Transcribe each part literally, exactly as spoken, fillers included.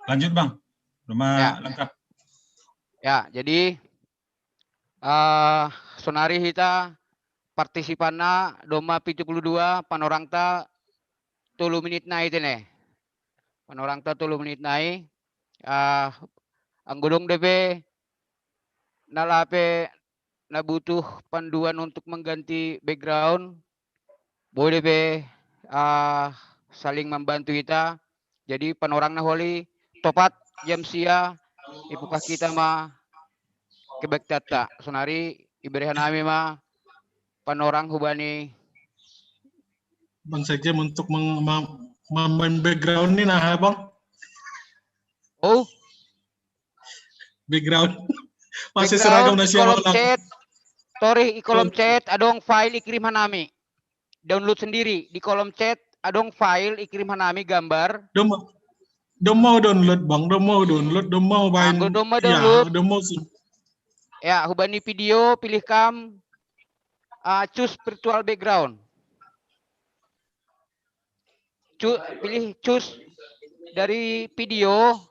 Lanjut, Bang. Rumah Ya. Lengkap. Ya, jadi eh sonari hita partisipanna domma pitu puluh dua, panorangta tolu menit nai tene. Panorangta tolu menit nai. Ah, anggo dong dope na lape na butuh panduan untuk mengganti background, boleh be ah, saling membantu kita. Jadi panorang na holi topat jam sia ipukah kita ma kebaktiatta. Sonari iberre hanami ma panorang hubani Bang Sekjen untuk meng- ma- mambaen background ni nah, Bang. Oh, Background. Masih background seragam di nasional. Kolom chat. Sorry, di kolom chat adong file ikirim hanami. Download sendiri di kolom chat, adong file ikirim hanami gambar. Dong mau dong mau download, Bang. Dong mau download, dong mau main. Anggo dong mau Iya, download. Dong mau sih. Ya, hubani video pilih kam uh, choose virtual background. Choose, pilih choose dari video.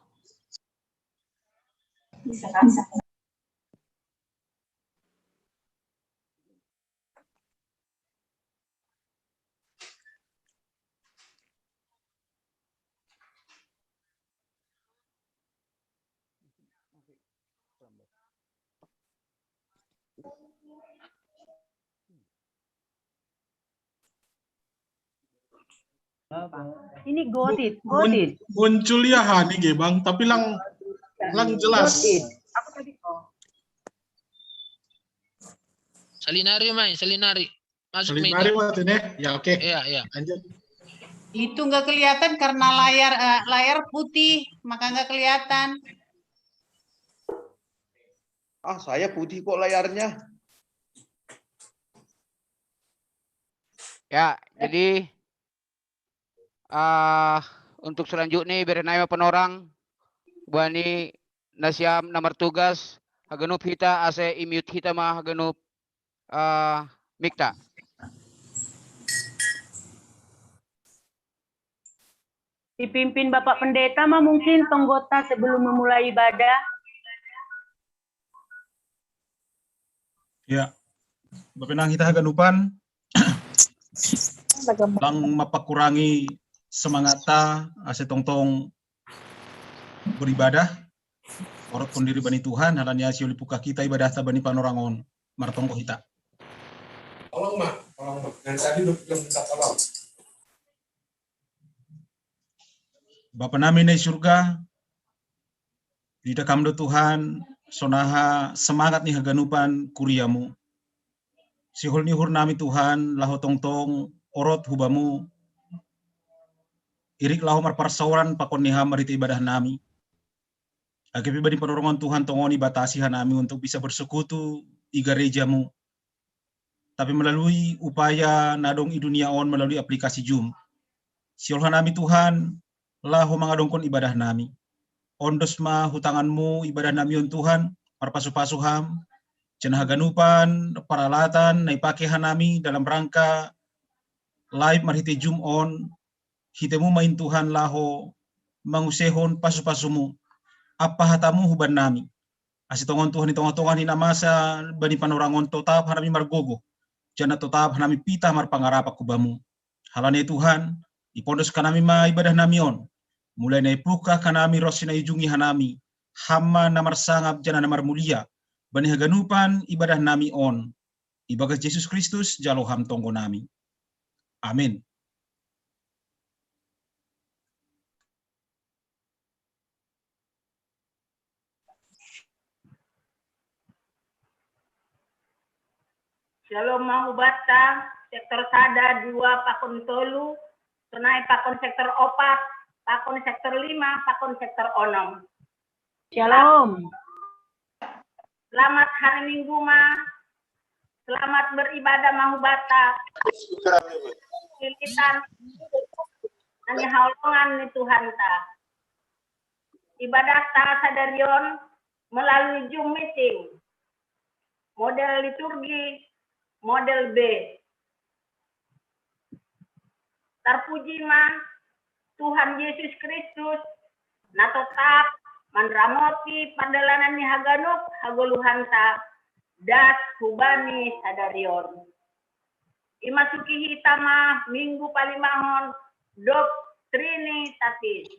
Ini got it, Mun- got it. Muncul ya hani ge, Bang, tapi lang lang jelas. Got it. Apa tadi? Oh. Salinari mai, salinari. Masuk Saling mai. mari waktu ini. Ya, oke. Iya, iya. Lanjut. Itu nggak kelihatan karena layar eh, layar putih, maka nggak kelihatan. Ah, saya putih kok layarnya. Ya, jadi ah untuk selanjutnya iberre hanami panorang hubani na siam na martugas, haganup hita asa i-mute hita ma haganup ah mikta. Dipimpin Bapak Pendeta mah mungkin tonggota sebelum memulai ibadah. Ya. Bapa inang hita haganupan, lang mapakurangi semangatta asa tongtong beribadah, orot hondiri bani Tuhan, halani asa uli pukah kita ibadahta bani panorang on, martonggo hita. Tolong, Mak. Tolong, Mak. Dari tadi udah bilang minta tolong. Bapa nami na i surga, diida Kam do Tuhan, sonaha semangat ni haganupan kuriamu. Sihol ni uhur nami Tuhan, laho tongtong orot hubamu, irik laho marparsaoran pakon ni Ham marhite ibadah nami. Age pe bani panorang on Tuhan tongon ibatasi hanami untuk bisa bersekutu i garejamu. Tapi melalui upaya na adong i dunia on melalui aplikasi Zoom. Sihol hanami Tuhan, laho mangadongkon ibadah nami. Ondos ma hu tanganmu ibadah nami on Tuhan, marpasu-pasu Ham, janah haganupan paralatan na ipake hanami dalam rangka live marhite Zoom on, hitemu ma in Tuhan laho mangusehon pasu-pasumu, ampa hatamu huban nami. Asa tongon Tuhan i tongah-tongah ni na masa bani panorang on totap hanami margogoh, janah totap hanami pitah marpangarapan hu Bamu. Halani Tuhan, ipondos hanami ma ibadah nami on. Mulai na ipungkah hanami ronsi na iujungi hanami, Ham ma na marsangap janah na marmulia, bani haganupan ibadah nami on. Ibagas Jesus Kristus jalo Ham tonggo nami. Amin. Shalom mahubata, sektor sada, dua, pakon tolu, sonai pakon sektor opat, pakon sektor lima, pakon sektor onom. Shalom. Selamat hari Minggu ma. Selamat beribadah mahubata. Pilihan. Hanya haulongan ni Tuhan ta. Ibadah ta sadarion melalui Zoom meeting. Model liturgi, model B. Terpuji ma Tuhan Yesus Kristus, Na totap manramoti pardalanan ni haganup hagoluhanta das hubani sadari on. Imasuki hita ma minggu palimahon dob Trinitatis.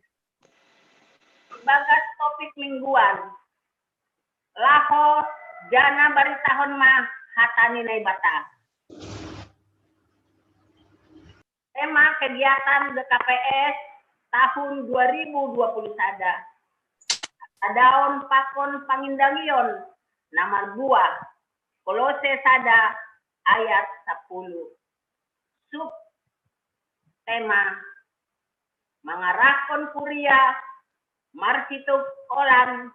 Bagas topik mingguan, laho jana baritahon ma hata ni Naibata. Tema kegiatan G K P S tahun dua ribu dua puluh sada. Adaon pakon pangindangion na marbuah. Kolose sada ayat sapuluh. Sub tema mangarahkon kuria marsitokolan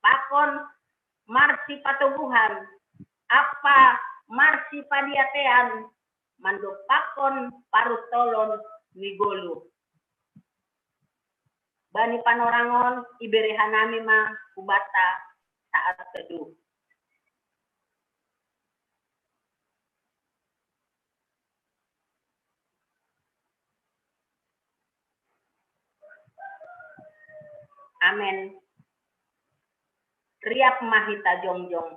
pakon marsipatoguhan ampa marsipadiatean mandompakkon parutolon ni goluh. Bani panorangon ibere hanami ma hubanta saat teduh. Amen. Riap ma hita jongjong.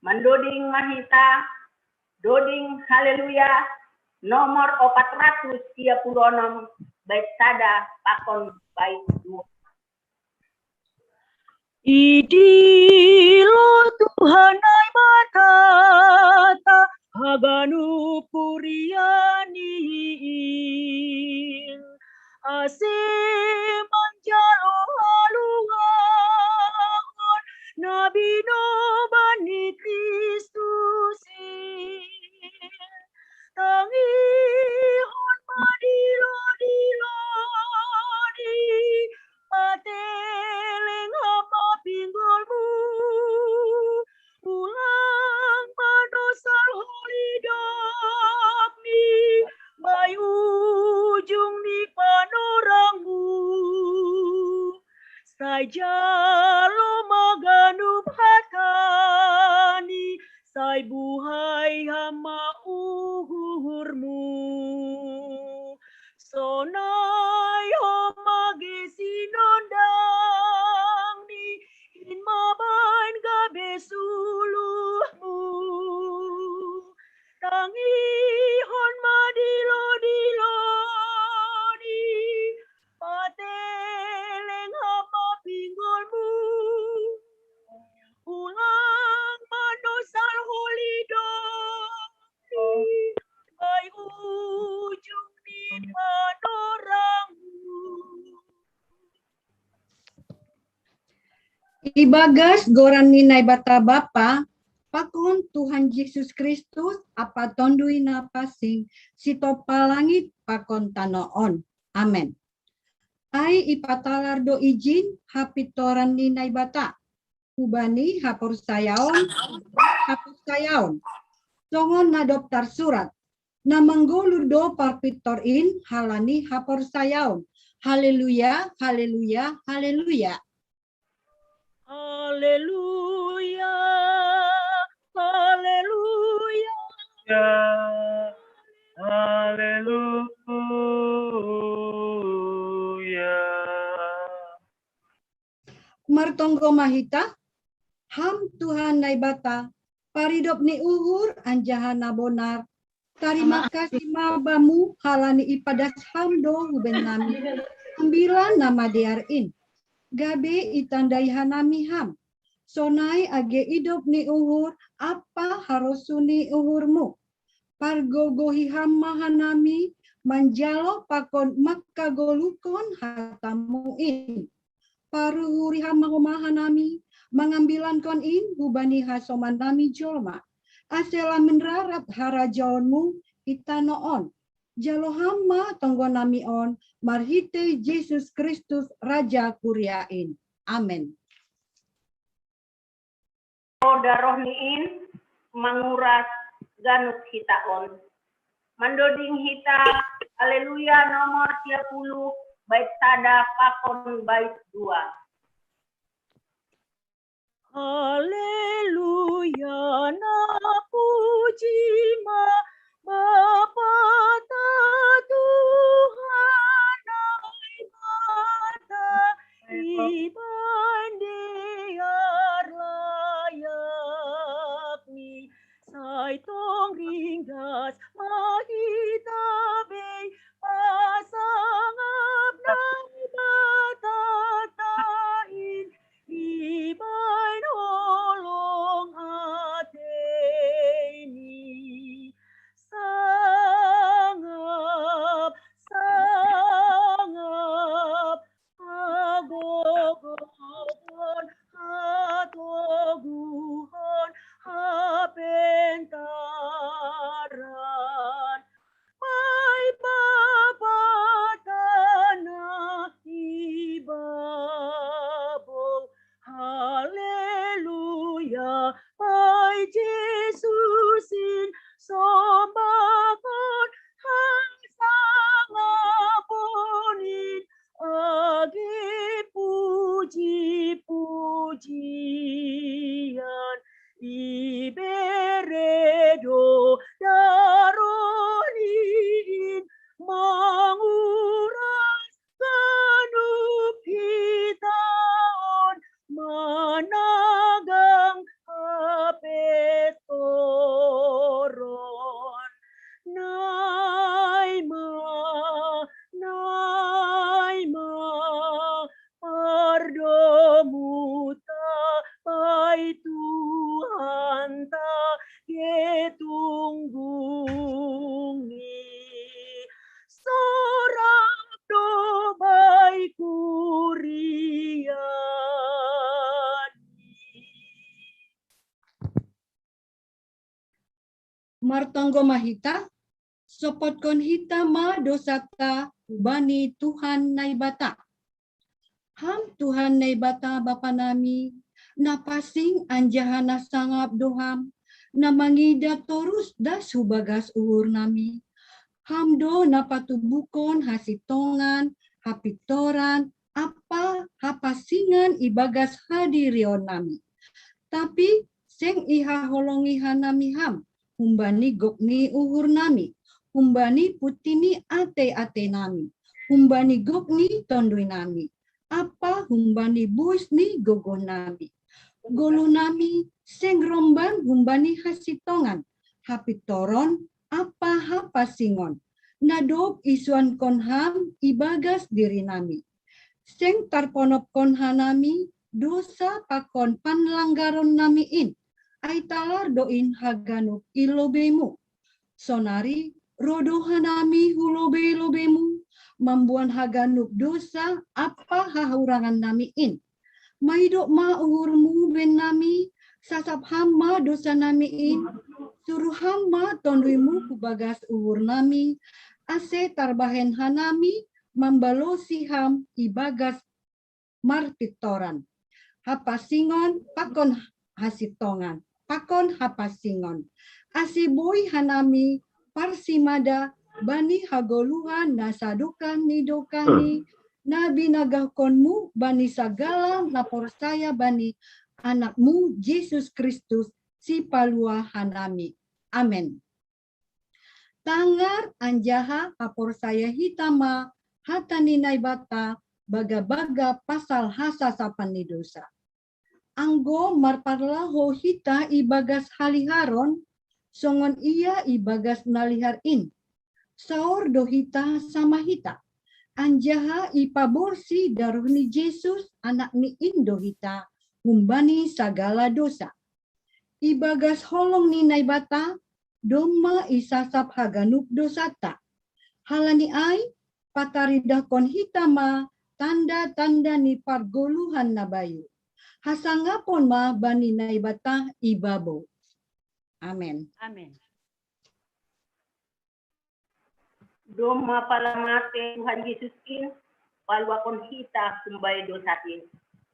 Mandoding ma hita doding Haleluya nomor opat ratus sia puluh onom bait sada pakon bait dua. Idilo Tuhan Naibata haganup huria ni in, ase manjalo haluahon na binoban ni Kristus in. Tangihon ma dilodilo ni pateleng hapapinggolmu, ulang manosal holidop ni bai ujung ni panorangmu. Sai jalo ma ganup hata ni, sai buhai ham ma uhurmu. Sonai homa ge sinondang ni in mabaen gabe suluhmu. Tangihon ma dilodilo ni pateleng hapapinggolmu, ulang manosal holidop ni bai ujung ni panorangmu. Ibagas goran ni Naibata Bapa, pakon Tuhan Jesus Kristus ampa Tonduy Na Pansing, sitop langit pakon tano on. Amen. Ai ipatalar do ijin hapintoran ni Naibata hubani haporsayaon, haporsayaon. Songon na dob tarsurat, na manggoluh do parpintor in halani haporsayaon. Haleluya, haleluya, haleluya. Haleluya, haleluya. Ya, haleluya. Martonggo ma hita. Ham Tuhan Naibata, paridop ni uhur anjaha na bonar, tarima kasih ma Bamu halani ipadas Ham do hubannami ambilan na madear in, gabe itandai hanami Ham, sonai age idop ni uhur ampa harosuh ni uhurMu. Pargogohi Ham ma hanami manjalo pakon mangkagoluhkon hataMu in. Paruhuri Ham ma homa hanami mangambilankon in hubani hasomannami jolma, ase lam manrarap harajaonMu i tano on. Jalo Ham ma tonggonami on marhitei Jesus Kristus Raja Kuria in. Amen. Daroh ni in manguras ganup hita on. Mandoding hita Haleluya nomor sia puluh bait sada pakon bait dua. Haleluya, na puji ma Bapa ta Tuhan ai ma. Partonggo ma hita, sopotkon hita ma dosata hubani Tuhan Naibata. Ham Tuhan Naibata Bapa nami, na pasing anjaha na sangap do Ham, na mangida torus das hubagas uhur nami. Ham do na patubukon hasitongan, hapitoran, ampa hapasingan ibagas hadirion nami. Tapi seng ihaholongi hanami Ham, humbani gok ni uhur nami, humbani puti ni atei-atei nami, humbani gok ni tondui nami, ampa humbani buis ni gogoh nami. Goluh nami seng romban humbani hasitongan, hapitoron ampa hapasingon, na dob isuankon Ham ibagas diri nami. Seng tarponopkon hanami dosa pakon panlanggaron nami in, ai talar do in haganup i lobei-Mu. Sonari roh do hanami hu lobei-lobei-Mu, mamboan haganup dosa ampa hahurangan nami in. Maidop ma uhur-Mu bahen nami, sasap Ham ma dosa nami in, suruh Ham ma tondui-Mu hubagas uhur nami, ase tarbahen hanami mambalosi Ham ibagas marpitoran, hapasingon pakon hasitongan, pakon hapasingon. Ase boi hanami parsimada bani hagoluhan na sadokah ni dokahni, na binagahkon-Mu bani sagala na porsaya bani Anak-Mu Jesus Kristus, Sipalua hanami. Amen. Tangar anjaha haporsaya hita ma hata ni Naibata bagabaga pasal hasasapan ni dosa. Anggo marparlahou hita ibagas haliharon, songon Ia ibagas na lihar in, saor do hita sama hita, anjaha ipaborsih daroh ni Jesus, Anak-Ni in do hita, humbani sagala dosa. Ibagas holong ni Naibata, domma isasap haganup dosanta. Halani ai, pataridahkon hita ma tanda-tanda ni pargoluhan na bayu. Hasangapon ma bani Naibata ibabo. Amen. Amen. Domma pala mate Tuhan Jesus in, paluahon hita humbani dosa in.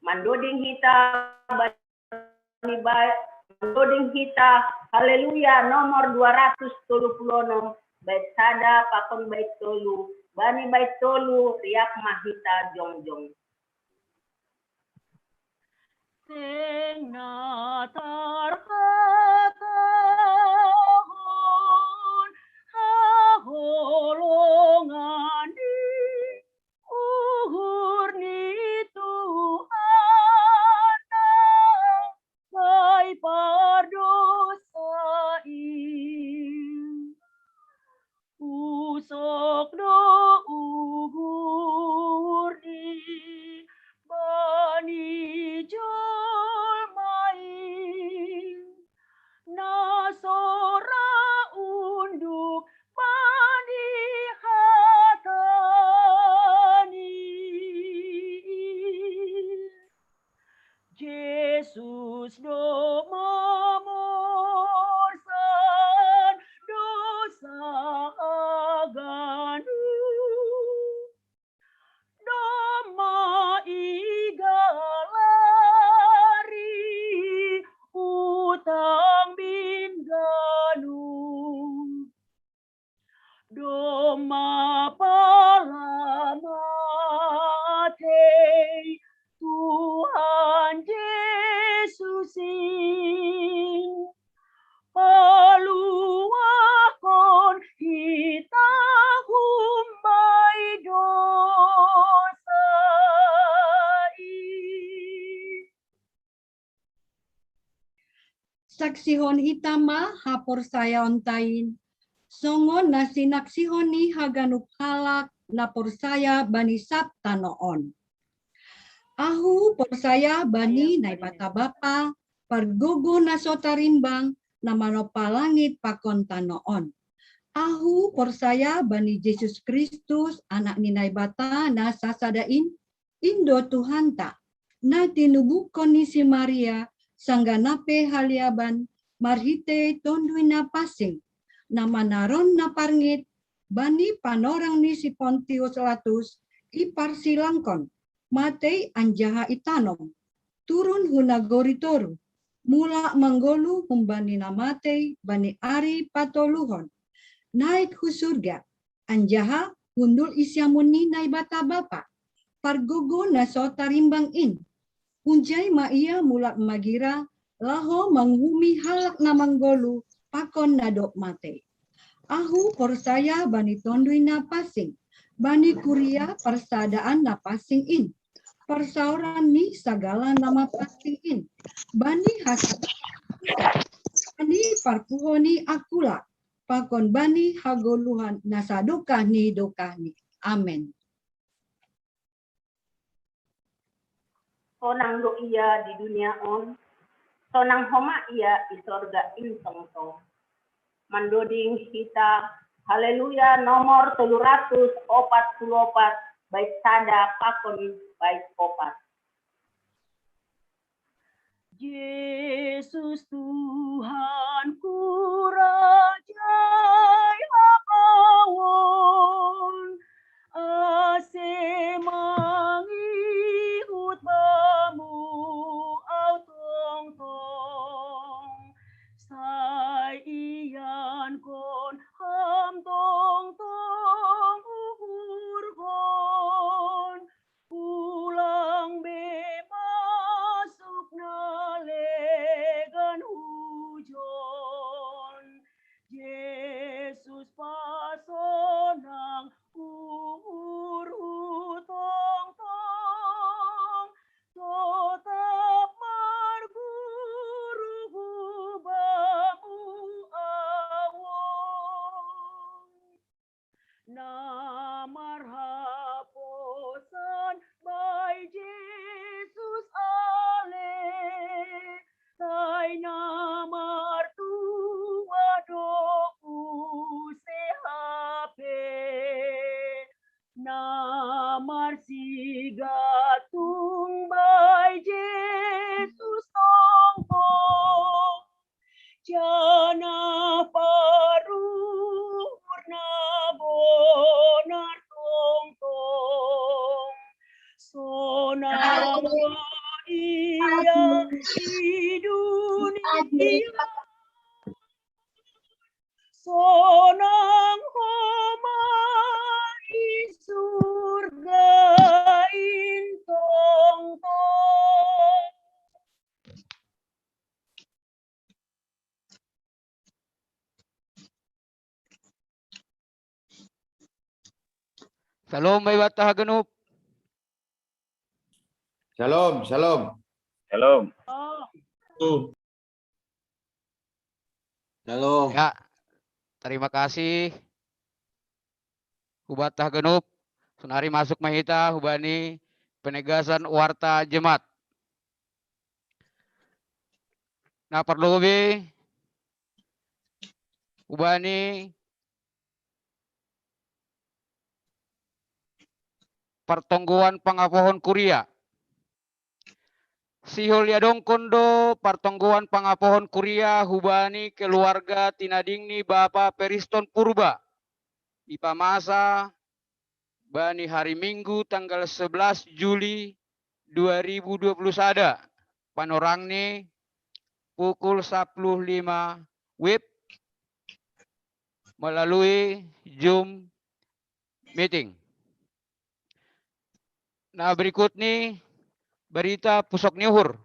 Mandoding hita bani bait, mandoding hita Haleluya nomor dua ratus tolu puluh enam, bait sada pakon bait tolu, bani bait tolu riap ma hita jongjong. Seng na tarhatahon haholongan ni uhur ni Tuhan na sai pardosa in. Usok do uhur ni bani jolma in, na so ra unduk bani hata ni. Jesus do mamorsan dosa haganup, domma igalari utangmin ganup. Domma pala matei Tuhan Jesus in, paluahon hita humbani dosa in. Saksihon hita ma haporsayaonta in, songon na sinaksihon ni haganup halak na porsaya bani sab tano on. Ahu porsaya bani Naibata Bapa, pargogoh na so tarimbang, na manompa langit pakon tano on. Ahu porsaya bani Jesus Kristus, Anak ni Naibata na sasada in, in do Tuhanta, na tinubuhkon ni si Maria, sanggah na pe haliaban, marhitei Tonduy Na Pansing, na manaron na parngit bani panorang ni si Pontius Latus, iparsilangkon, matei anjaha itanom, turun hu nagori toruh, mula manggoluh humbani na matei bani ari patoluhon, naik hu surga, anjaha hundul i siamun ni Naibata Bapa, pargogoh na so tarimbang in. Hunjai ma ia mulak magira, laho manguhumi halak na manggoluh pakon na dob matei. Ahu porsaya bani Tonduy Na Pansing, bani kuria parsadaan na pansing in, parsaoran ni sagala na mapansing in, bani hasa, bani parpuho ni akula, pakon bani hagoluhan na sadokah ni dokahni. Amen. Sonang do ia di dunia on, sonang homa ia i sorga in tongtong. Mandoding hita Haleluya nomor tolu ratus opat puluh opat, bait sada pakon bait opat. Jesus Tuhanku, Raja i hamaon, ase mangihut Bamu au tongtong, sai iankon Ham tongtong uhurhon, pulang be masuk na legan hujon. Jesus pasonang uhurhu tongtong, totap marguru hu Bamu awong. Na marhaposan bai Jesus ale, tai na martua do use hape. Na marsigatung bai Jesus tongtong, janah paruhur na bonar tongtong. Sonang ma ia di dunia, sonang homa i surga in tongtong. Shalom, Naibata haganup. Shalom, shalom. Shalom. Shalom. Ya, terima kasih. Hubata haganup, sonari masuk ma hita hubani penegasan warta jemaat. Na parlobei hubani partonggoan pangapohon kuria. Sihol iadongkon do partonggoan pangapohon kuria hubani keluarga tinading ni Bapa Periston Purba, ipamasa bani hari Minggu tanggal sebelas Juli dua ribu dua puluh sada, panorangni pukul sapuluh lima wib melalui Zoom meeting. Na berikutni berita pusok ni uhur.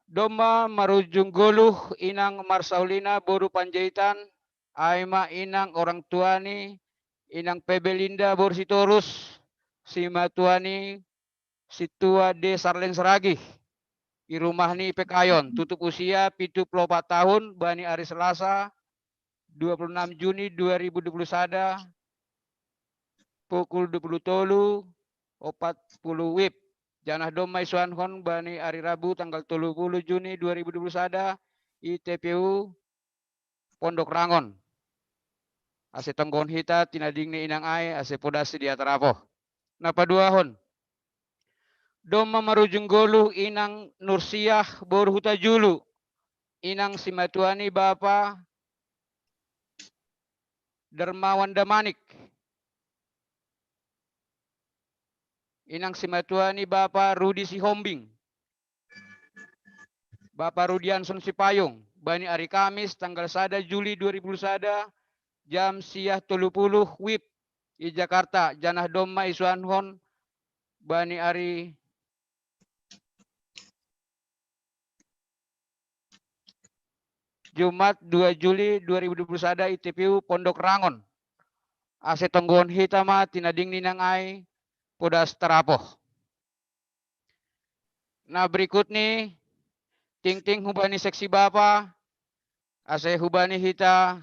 Domma marujung goluh inang Marsaulina boru Panjaitan, ai ma inang orang tuani, inang Pebelinda boru Sitorus, simatuani Situa D Sarleng Saragih, i rumahni Pekayon, tutup usia pitu puluh opat tahun, bani ari Selasa dua puluh enam Juni dua ribu dua puluh sada, pukul dua puluh tolu opat puluh wib. Janah domma isuanhon bani ari Rabu tanggal tolu puluh Juni dua ribu dua puluh sada i T P U Pondok Rangon. Ase tonggohon hita tinading ni inang ai ase podas di atarapo. Na paduahon, domma marujung goluh inang Nursiah boru Hutajulu, inang simatuani Bapa Dermawan Damanik. Inang simatua ni Bapa Rudi Sihombing. Bapa Rudianson Sipayung, bani ari Kamis tanggal sada Juli dua ribu sada, jam sia tolu puluh wib i Jakarta, janah domma isuanhon bani ari Jumat dua Juli dua ribu dua puluh sada i T P U Pondok Rangon. Ase tonggohon hita ma tinading ni inang ai podas tarapoh. Na berikut ni tingting hubani seksi bapa, ase hubani hita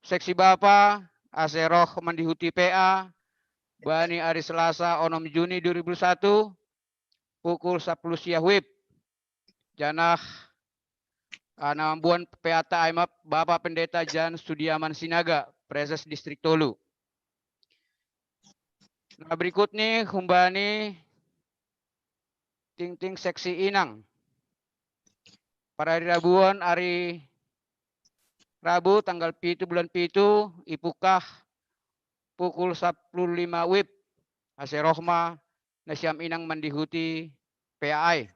seksi bapa, ase roh mandihuti P A, bani ari Selasa onom Juni dua ribu satu, pukul sapuluh sia wib. Janah, ah, na mamboan P A-ta ai ma Bapa Pendeta Jan Sudiaman Sinaga, Praeses Distrik Tolu. Na berikut ni hubani tingting seksi inang. Parari Rabuon ari Rabu tanggal pitu bulan pitu, ipukah pukul sapuluh lima wib, ase roh ma nasiam inang mandihuti P A ai.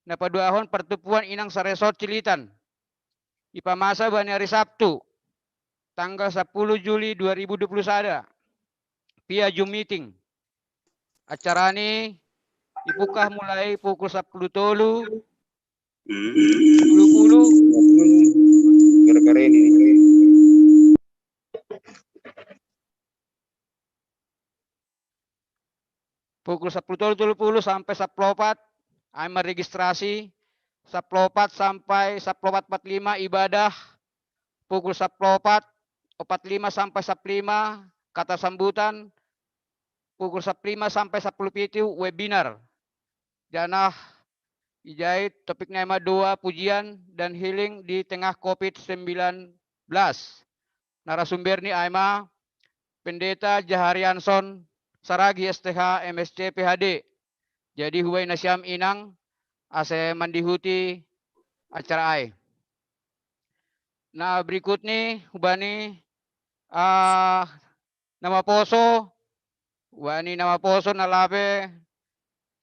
Na paduahon partumpuan inang saresort Cilitan. Ipamasa bani ari Sabtu, tanggal sapuluh Juli dua ribu dua puluh sada, via Zoom meeting. Acara ni ipukah mulai pukul sapuluh tolu, tolu puluh. Gara-gara ini. Pukul sapuluh tolu tolu puluh sampai sapuluh opat, ai ma registrasi, sapuluh opat sampai sapuluh opat empat lima ibadah, pukul sapuluh opat, opat lima sampai sapuluh lima, kata sambutan, pukul sapuluh lima sampai sapuluh pitu, webinar. Janah ijai topikna ai ma doa, pujian, dan healing di tengah covid sembilan belas. Narasumber ni ai ma Pendeta Jaharianson Saragi S T H, M S C, P H D. Jadi hubani nasiam inang ase mandihuti acara ai. Na berikut ni hubani, ah, na maposo, hubani na maposo na lape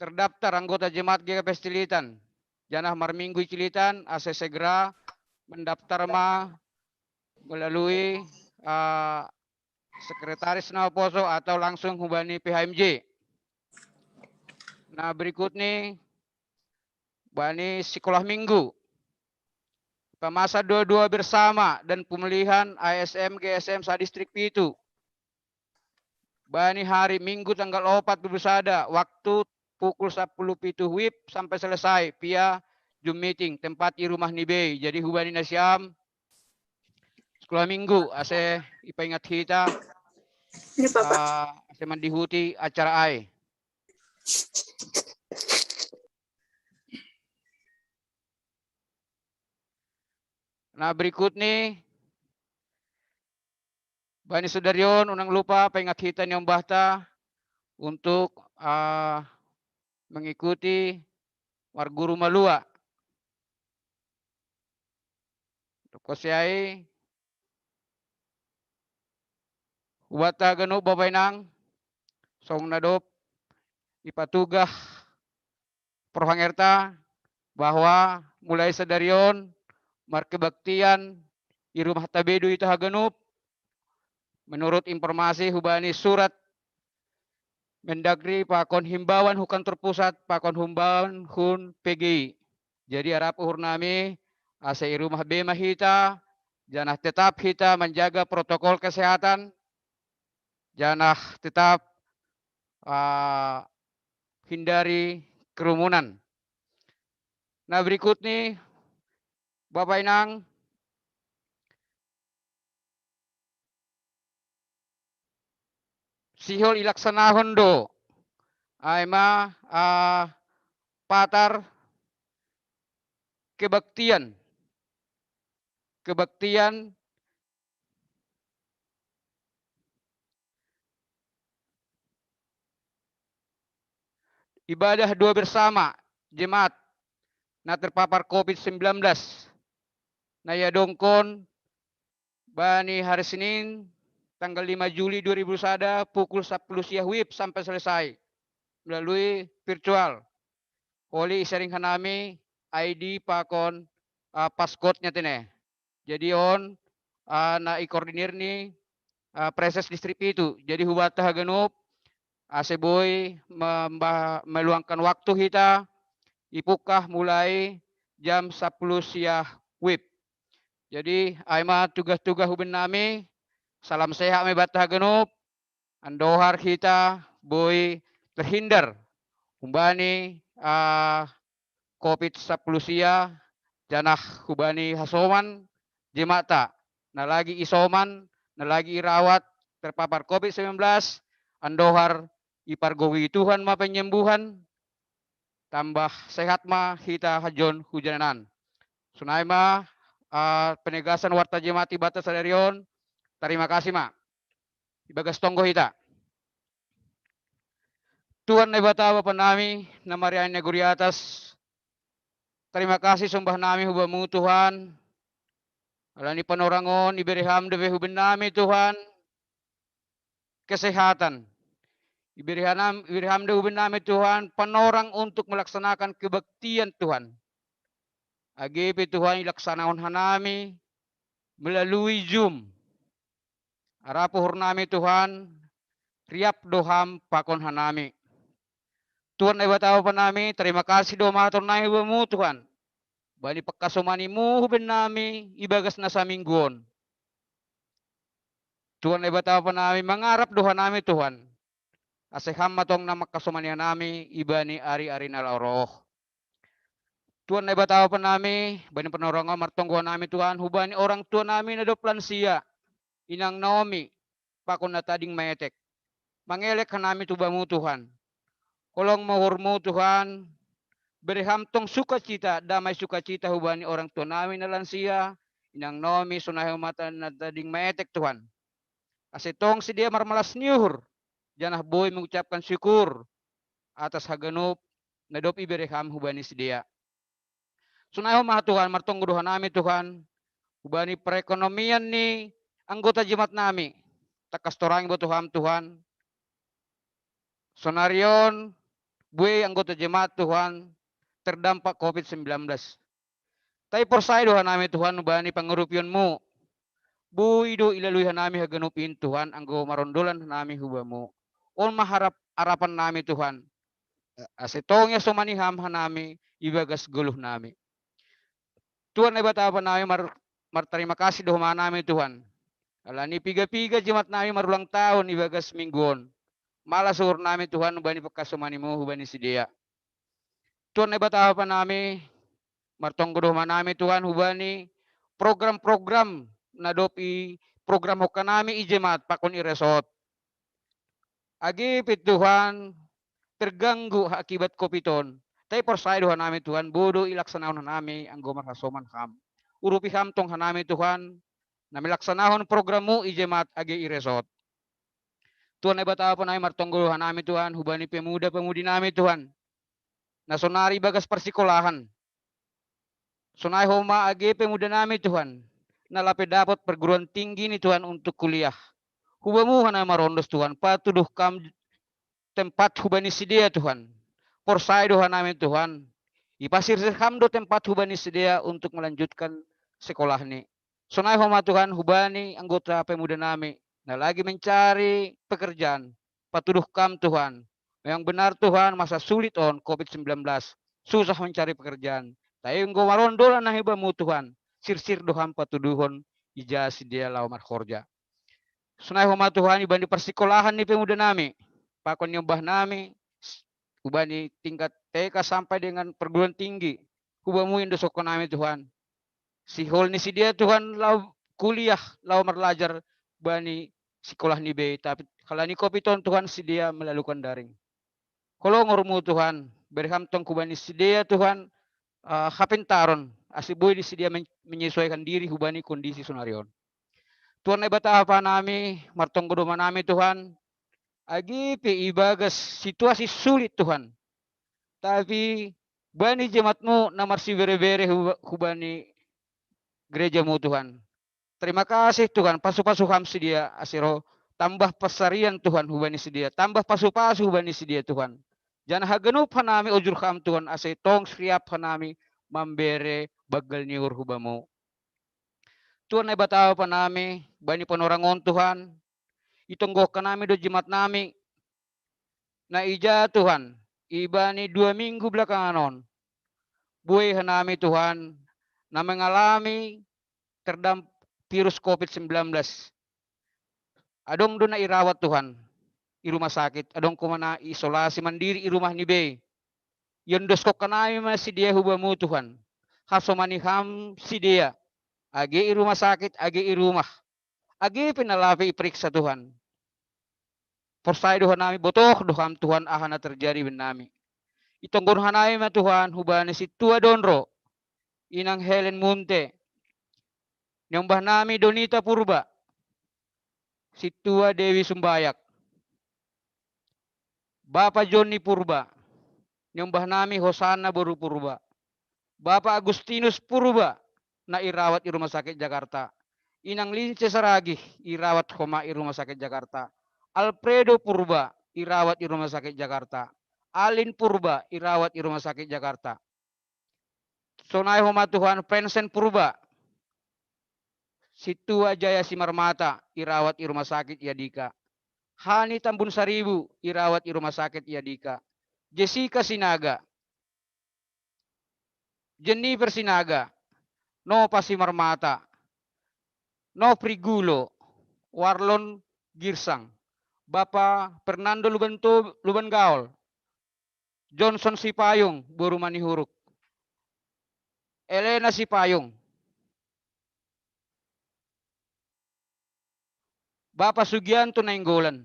terdaftar anggota jemaat G K P S Cilitan, janah marminggu i Cilitan, ase segera mendaftar ma melalui, ah, sekretaris na maposo atau langsung hubani P H M J. Na berikut ni bani sikolah minggu. Pamasa doa-doa bersama dan pemulihan A S M G S M sa-Distrik Pitu. Bani hari Minggu tanggal opat dua puluh sada, waktu pukul sapuluh pitu wib sampai selesai via Zoom meeting, tempat i rumah ni bei. Jadi hubani nasiam sikolah minggu, ase ipaingat hita, ah, ase mandihuti acara ai. Na berikut ni bani sadarion, unang lupa paingat hita ni ombahta untuk, ah, mengikuti marguru malua. Dob kose ai, hubanta haganup Bapa Inang, songon na dob ipatugah parrohangerta bahwa mulai sadarion markebaktian i rumahta bei do hita haganup, menurut informasi hubani surat Mendagri pakon himbauan hu kantor pusat pakon himbauan hun P G I. Jadi arap uhur nami ase i rumah bei ma hita, janah tetap hita manjaga protokol kesehatan, janah tetap, ah, hindari kerumunan. Na berikut ni Bapa Inang, sihol ilaksanahon do ai ma, ah, patar kebaktian, kebaktian ibadah doa bersama jemaat na terpapar covid sembilan belas na iadongkon bani hari Senin tanggal lima Juli dua ribu sada pukul sapuluh sia WIB sampai selesai melalui virtual. Oli i-sharing hanami I D pakon, ah, passcode-nya tene. Jadi on, ah, na i-koordinir ni, ah, Praeses Distrik Pitu. Jadi hubata haganup, ase boi memba-, meluangkan waktu hita, ipukah mulai jam sapuluh sia WIB. Jadi ai ma tuga-tuga huben nami, salam sehat ma ibata haganup, andohar hita boi terhindar humbani, ah, Covid sapuluh sia, janah hubani hasoman jemaat-Ta, na lagi isoman, na lagi irawat, terpapar Covid sembilan belas, andohar ipargogoi Tuhan ma penyembuhan, tambah sehat ma hita hajon hujananan. Sonai ma, ah, penegasan warta jemaat ibata sadari on. Tarima kasih ma. Ibagas tonggo hita. Tuhan Naibata Bapa nami, na marianan i nagori atas, tarima kasih sombah nami hu Bamu Tuhan, ala ni panorang on ibere Ham dope huben nami Tuhan, kesehatan. Ibere Ham, ibere Ham dope huben nami Tuhan, panorang untuk melaksanakan kebaktian Tuhan. Age pe Tuhan ilaksanahon hanami melalui Zoom. Arap uhur nami Tuhan, riap do Ham pakon hanami. Tuhan Naibata Bapa nami, tarima kasih do mauliate nami hu Bamu Tuhan, bani pangkasomani-Mu huben nami ibagas na saminggu on. Tuhan Naibata Bapa nami, mangarap do hanami Tuhan, ase Ham ma tong na mangkasomani hanami ibani ari-ari na laho roh. Tuhan Naibata Bapa nami, bani panorang on martonggo hanami Tuhan, hubani orang tua nami na dob lansia, inang Naomi, pakon na tading maetek. Mangelek hanami tu Bamu Tuhan. Holong ma uhur-Mu Tuhan, bere Ham tong sukacita, damai sukacita hubani orang tua nami na lansia, inang Naomi, sonai homa na tading maetek Tuhan. Ase tong sidea marmalas ni uhur, janah boi mengucapkan syukur atas haganup na dob ibere Ham hubani sidea. Sonai homa Tuhan, martonggo do hanami Tuhan, hubani perekonomian ni anggota jemaat nami. Tangkas torang iboto Ham Tuhan. Sonari on, buei anggota jemaat Tuhan terdampak Covid sembilan belas. Tapi porsaya do hanami Tuhan hubani pangurupion-Mu. Boi do ilalui hanami haganup in Tuhan, anggo marondolan hanami hu Bamu. On ma harap, arapan nami Tuhan. Ase tong iasomani Ham hanami ibagas goluh nami. Tuhan Naibata Bapa nami, mar-, martarima kasih do homa nami Tuhan, ala ni piga-piga jemaat nami marulang tahun ibagas minggu on. Malas uhur nami Tuhan hubani pangkasomani-Mu hubani sidea. Tuhan Naibata Bapa nami, martonggo do homa nami Tuhan hubani program-program na dob iprogramhon hanami i jemaat pakon i resort. Age pe Tuhan terganggu akibat Covid on, tapi porsaya do hanami Tuhan, boi do ilaksanahon hanami anggo marhasoman Ham. Urupi Ham tong hanami Tuhan, na milaksanahon program-Mu i jemaat age i resort. Tuhan Naibata Bapa nami, martonggo do hanami Tuhan hubani pemuda-pemudi nami Tuhan, na sonari ibagas parsikolahan. Sonai homa age pemuda nami Tuhan, na lape dapot perguruan tinggi ni Tuhan untuk kuliah. Hu Bamu hanami marondos Tuhan, patuduh Kam tempat hubani sidea Tuhan. Porsaya do hanami Tuhan, ipasirsir Ham do tempat hubani sidea untuk melanjutkan sekolahni. Sonai homa Tuhan hubani anggota pemuda nami, na lagi mencari pekerjaan, patuduh Kam Tuhan. Memang benar Tuhan, masa sulit on Covid sembilan belas, susah mencari pekerjaan. Tapi anggo marondolan nami hu Bamu Tuhan, sirsir do Ham patuduhon ija sidea laho marhorja. Sonai homa Tuhan ibani parsikolahan ni pemuda nami, pakon niombah nami, hubani tingkat T K sampai dengan perguruan tinggi, hu Bamu indosongkon nami Tuhan. Sihol ni sidea Tuhan laho kuliah, laho marlajar bani sikolah ni B I, tapi halani Covid on Tuhan sidea melalukan daring. Holong uhur-Mu Tuhan, bere Ham tong hubani sidea Tuhan, ah, hapintaron, ase boi do sidea men-, menyesuaikan diri hubani kondisi sonari on. Tuhan Naibata Bapa nami, martonggo do homa nami Tuhan, age pe ibagas situasi sulit Tuhan, tapi bani jemaat-Mu na marsibere-bere hu-, hubani gereja-Mu Tuhan, Terima kasih Tuhan, pasu-pasu ham sidea ase ro tambah pasarian Tuhan hubani sidea, tambah pasu-pasu hubani sidea Tuhan. Janah haganup hanami ojur ham Tuhan, ase tong siriap hanami mambere banggal ni uhur hu Bamu. Tuhan Naibata Bapa nami, bani panorang on Tuhan, itonggohkan nami do jimatnami. Na ija Tuhan, ibani dua minggu belakangan on, buei hanami Tuhan, na mengalami terdam virus covid sembilan belas. Adong do na irawat Tuhan i rumah sakit, adong homa na isolasi mandiri i rumah ni bei. Iondoskon hanami ma sidea hu Bamu Tuhan. Hasomani ham sidea, age i rumah sakit, age i rumah, age pe na lape iperiksa Tuhan. Porsaya do hanami, botoh do ham Tuhan aha na terjadi bennami. Itonggohon hanami ma Tuhan hubani sintua Donro, inang Helen Munte, niombah nami Donita Purba, sintua Dewi Sumbayak, Bapa Joni Purba, niombah nami Hosana boru Purba, Bapa Agustinus Purba, na irawat i rumah sakit Jakarta, inang Lince Saragih, irawat homa i rumah sakit Jakarta, Alfredo Purba, irawat i rumah sakit Jakarta, Alin Purba, irawat i rumah sakit Jakarta. Sonai homa Tuhan Pensen Purba, sintua Jaya Simarmata, irawat i rumah sakit Yadika. Hani Tambun Saribu, irawat i rumah sakit Yadika. Jessica Sinaga, Jennifer Sinaga, Nova Simarmata, Nofri Gulo, Warlon Girsang, Bapa Fernando Lubanto, Lubangaol, Johnson Sipayung, boru Manihuruk, Elena Sipayung, Bapa Sugianto Nainggolan,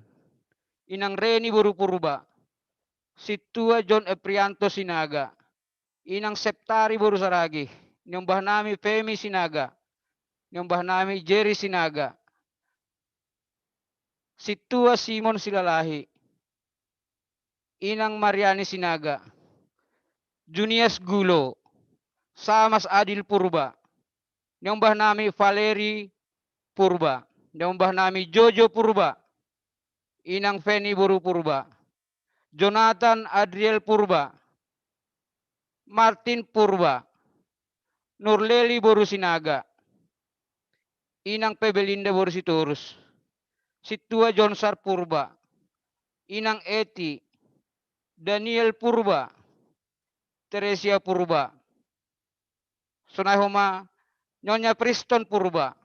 inang Reni boru Purba, sintua John Eprianto Sinaga, inang Septari boru Saragih, niombah nami Femi Sinaga, niombah nami Jerry Sinaga, sintua Simon Silalahi, inang Mariani Sinaga, Junias Gulo, Samas Adil Purba, niombah nami Valeri Purba, niombah nami Jojo Purba, inang Feni boru Purba, Jonathan Adriel Purba, Martin Purba, Nurleli boru Sinaga, inang Pebelinda boru Sitorus, sintua Jonsar Purba, inang Eti, Daniel Purba, Teresia Purba. Sonai homa Nyonya Priston Purba,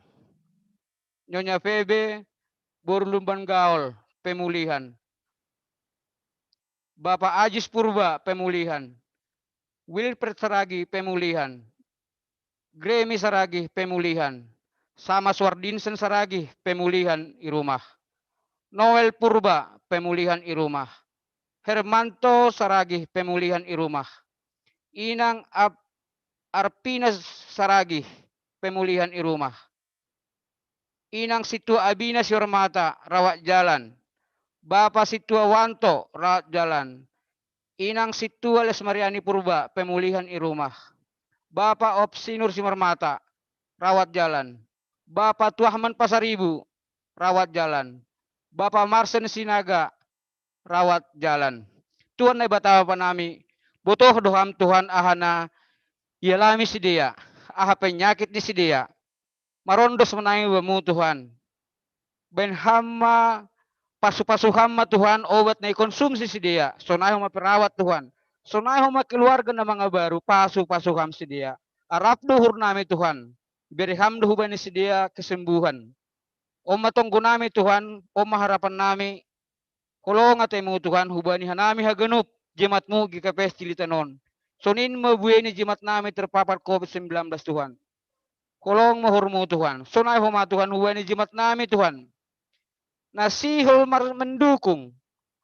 Nyonya Febe boru Lumbangaol, pemulihan. Bapa Ajis Purba, pemulihan. Wilfred Saragih, pemulihan. Gremi Saragih, pemulihan. Sama Suardinsen Saragih, pemulihan i rumah. Noel Purba, pemulihan i rumah. Hermanto Saragih, pemulihan i rumah. Inang Ap-, Arpina Saragih, pemulihan i rumah. Inang sintua Abina Simarmata, rawat jalan. Bapa sintua Wanto, rawat jalan. Inang sintua Lesmariani Purba, pemulihan i rumah. Bapa Opsinur Simarmata, rawat jalan. Bapa Tuahman Pasaribu, rawat jalan. Bapa Marsen Sinaga, rawat jalan. Tuhan Naibata Bapa nami, botoh do Ham Tuhan aha na ialami sidea, aha penyakit ni sidea. Marondos ma nami Bamu Tuhan. Bahen Ham ma, pasu-pasu Ham ma Tuhan obat na ikonsumsi sidea. Sonai homa perawat Tuhan. Sonai homa keluarga na mangabaru, pasu-pasu Ham sidea. Arap do uhur nami Tuhan. Bere Ham do hubani sidea kesembuhan. On ma tonggo nami Tuhan, on ma harapan nami, holong atei-Mu Tuhan hubani hanami haganup jemaat-Mu G K P S Cililitan on. Sonin ma buei ni jemaat nami terpapar covid sembilan belas Tuhan. Holong ma uhur-Mu Tuhan. Sonai homa Tuhan hubani jemaat nami Tuhan, na sihol mar-, mendukung,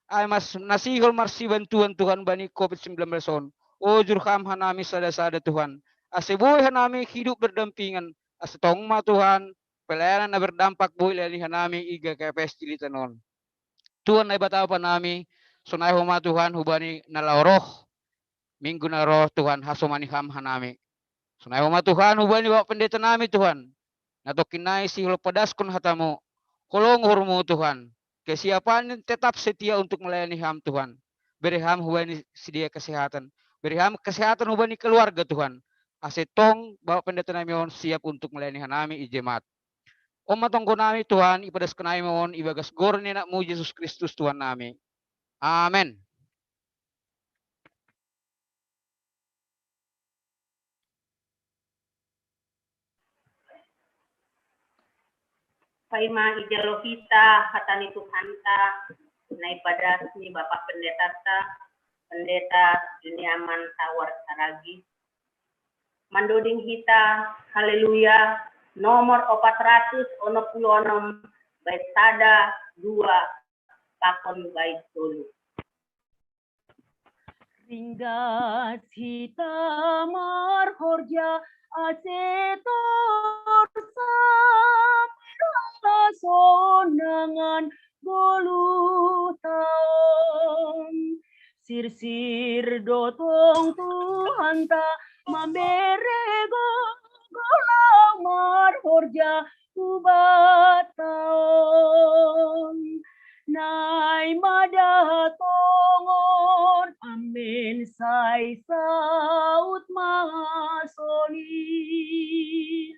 ai mas-, na sihol marsibantuan Tuhan bani covid sembilan belas on. Ojur Ham hanami sada-sada Tuhan, ase boi hanami hidup berdampingan, ase tong ma Tuhan pelayanan na berdampak boi layani hanami i G K P S Cililitan on. Tuhan Naibata Bapa nami, sonai homa Tuhan hubani na laho roh, minggu na roh Tuhan, hasomani Ham hanami. Sonai homa Tuhan hubani Bapak Pendeta nami Tuhan, Na tongkin nai sihol padaskon hatamu, holong uhurmu Tuhan, kesiapan tetap setia untuk melayani Ham Tuhan. Bere Ham hubani si dia kesehatan. Bere Ham kesehatan hubani keluarga Tuhan. Ase tong Bapak Pendeta nami on siap untuk melayani hanami i jemaat. On ma tonggo nami Tuhan, ipadaskon nami on ibagas goar ni Anakmu Jesus Kristus Tuhan nami. Amen. Paima ijalo hita hata ni Tuhanta, nai padas ni Bapak Pendetata, Pendeta Juniaman Tawar Saragi. Mandoding hita, Haleluya, nomor opat ratus onom puluh onom, bait sada, dua, pakon bait tolu. Ringgas hita marhorja ase torsam sonangan goluh taon. Sirsir dotong Tuhanta mambere gogolau marhorja ubat taon. Nai mada tongon, amen, sai saut ma sonin.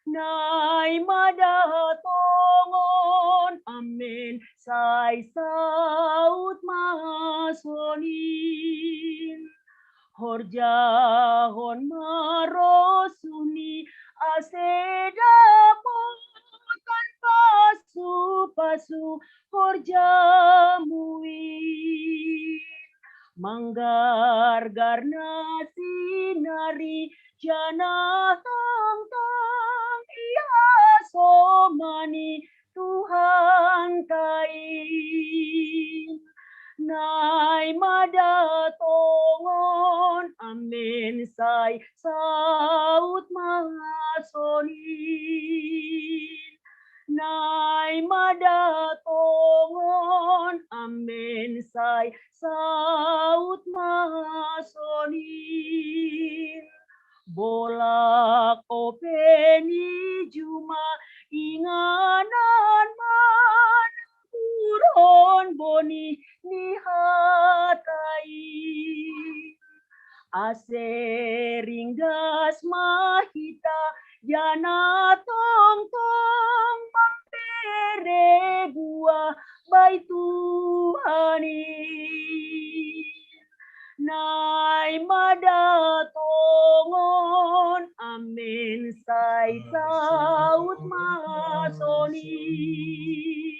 Nai mada tongon, amen, sai saut ma sonin. Horjahon ma rosuhni ase dapotan pasu-pasu horjamu i. Manggargar na sinari janah tongtong ihasomani Tuhanta i. Nai mada tongon, amen, sai saut ma sonin. Nai mada tongon, amen, sai saut ma sonin. Bolak ope ni juma inganan manaburhon boni ni hata i. Ase ringgas ma hita janah tongtong mambere buah bai Tuhan i. Nai mada tongon, amen, sai saut ma sonin.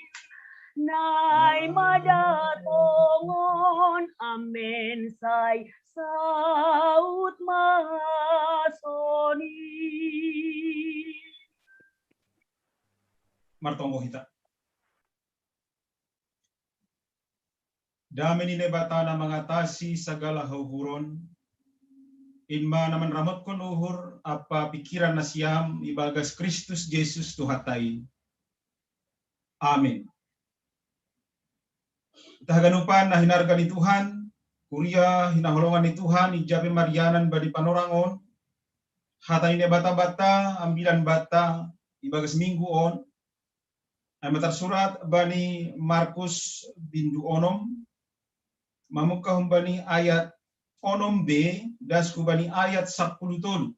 Nai mada tongon, amen, sai saut ma sonin. Martonggo hita. Dame ni Naibata na mangatasi sagala hauhuron, in ma na manramotkon uhur ampa pingkiran nasiam ibagas Kristus Jesus Tuhanta i. Amin. Hita haganupan na hinarga ni Tuhan, kuria hinaholongan ni Tuhan, ija pe marianan bani panorang on, hata ni Naibata banta ambilan banta ibagas minggu on, ai ma tarsurat bani Markus bindu onom, mamungkah humbani ayat onom be das hubani ayat sapuluh tolu.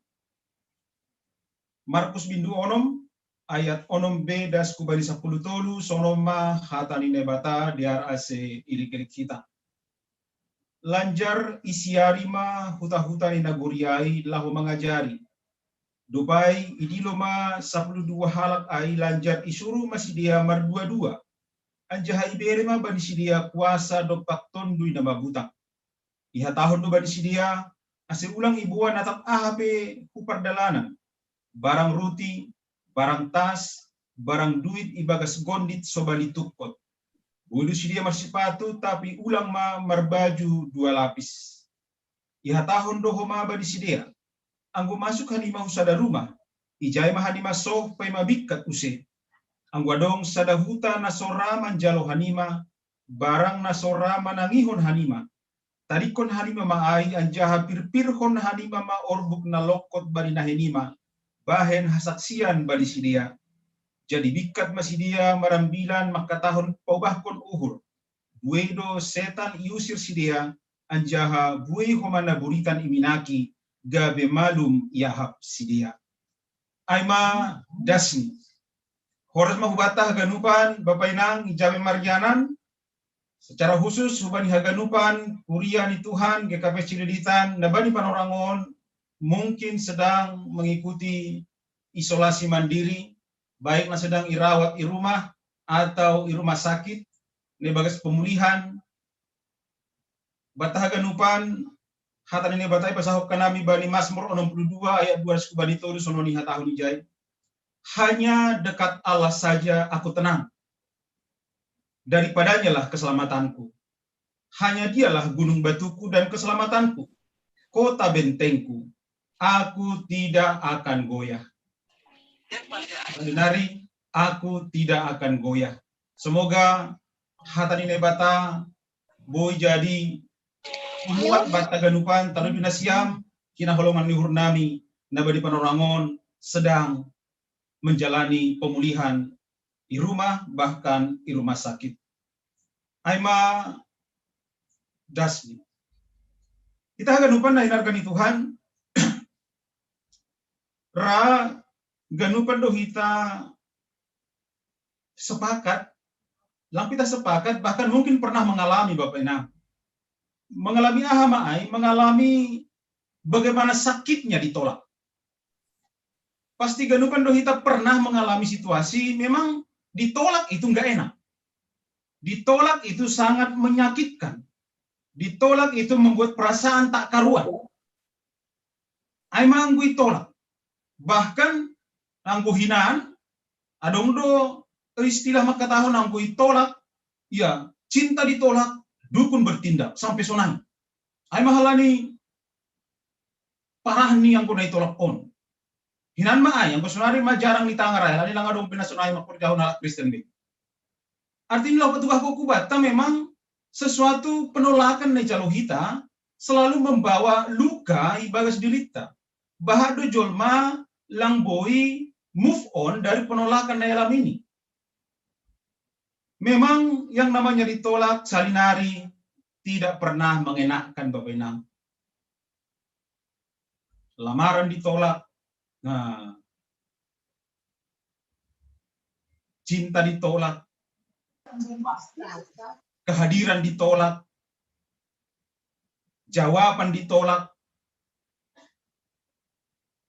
Markus bindu onom ayat onom be das hubani sapuluh tolu, sonon ma hata ni Naibata, dear ase irik-irik hita. Lanjar isiari ma huta-huta ni nagori ai laho mangajari. Dob ai idilo ma sapuluh dua halak ai, lanjar isuruh ma sidea mardua-dua, anjaha ibere ma bani sidea kuasa dompak Tonduy Na Mabutang. Ihatahon do bani sidea, ase ulang iboan atap aha pe hu pardalanan, barang ruti, barang tas, barang duit ibagas gondit sobali tungkot. Boi do sidea marsipatu, tapi ulang ma marbaju dua lapis. Ihatahon do homa bani sidea, anggo masuk hanima hu sada rumah, ijai ma hanima soh paima bingkat use. Anggo adong sada huta na so ra manjalo hanima, barang na so ra manangihon hanima, tadingkon hanima ma ai, anjaha pirpirhon hanima ma orbuk na longkot bani nahenima, bahen hasaksian bani sidea. Jadi bingkat ma sidea marambilan mangkatahon paubahkon uhur. Buei do setan iusir sidea, anjaha buei homa na buritan iminaki, gabe malum iahap sidea. Ai ma dasni. Horas ma hubanta haganupan, Bapa Inang, ija pe marjanan, secara khusus hubani haganupan kuria ni Tuhan G K P Cililitan na bani panorang on mungkin sedang mengikuti isolasi mandiri, baik na sedang irawat i rumah atau i rumah sakit, na ibagas pemulihan. Banta haganupan, hata ni Naibata ipasahat hanami bani Mazmur onom puluh dua ayat dua ratus hubani tolu, songon i hatahon ijai: Hanya dekat Allah saja aku tenang. Daripadanyalah keselamatanku. Hanya dialah gunung batuku dan keselamatanku, kota bentengku. Aku tidak akan goyah. Saonari, aku tidak akan goyah. Semoga hata ni Naibata boi jadi muat banta haganupan, terlebih nasiam hinaholongan ni uhurnami na bani panorang on sedang menjalani pemulihan i rumah, bahkan i rumah sakit. Ai ma dasni. Hita haganupan na hinarga ni Tuhan, ra ganupan do hita sepakat, lang pe hita sepakat, bahkan mungkin pernah mengalami, Bapa Inang. Mengalami aha ma ai? Mengalami bagaimana sakitnya ditolak. Pasti ganupan do hita pernah mengalami situasi memang ditolak itu nggak enak. Ditolak itu sangat menyakitkan. Ditolak itu membuat perasaan tak karuan. Ai ma anggo itolak. Bahkan anggo hinan, adong do istilah mangkatahon anggo itolak, ya, cinta ditolak, dukun bertindak, sampe sonai. Ai ma halani parah ni anggo na itolak on. Hinan ma ai, anggo sonari ma jarang ni tangar ai, halani lang adong pe na sonai mangkorjahon halak Kristen be. Artina laho patugahkon hubanta memang sesuatu penolakan na ijalo hita selalu membawa luka ibagas dirinta. Bahat do jolma lang boi move on dari penolakan na ialami i. Memang yang namanya ditolak saonari tidak pernah mengenakkan, Bapa Inang. Lamaran ditolak, nah, cinta ditolak, kehadiran ditolak, jawaban ditolak,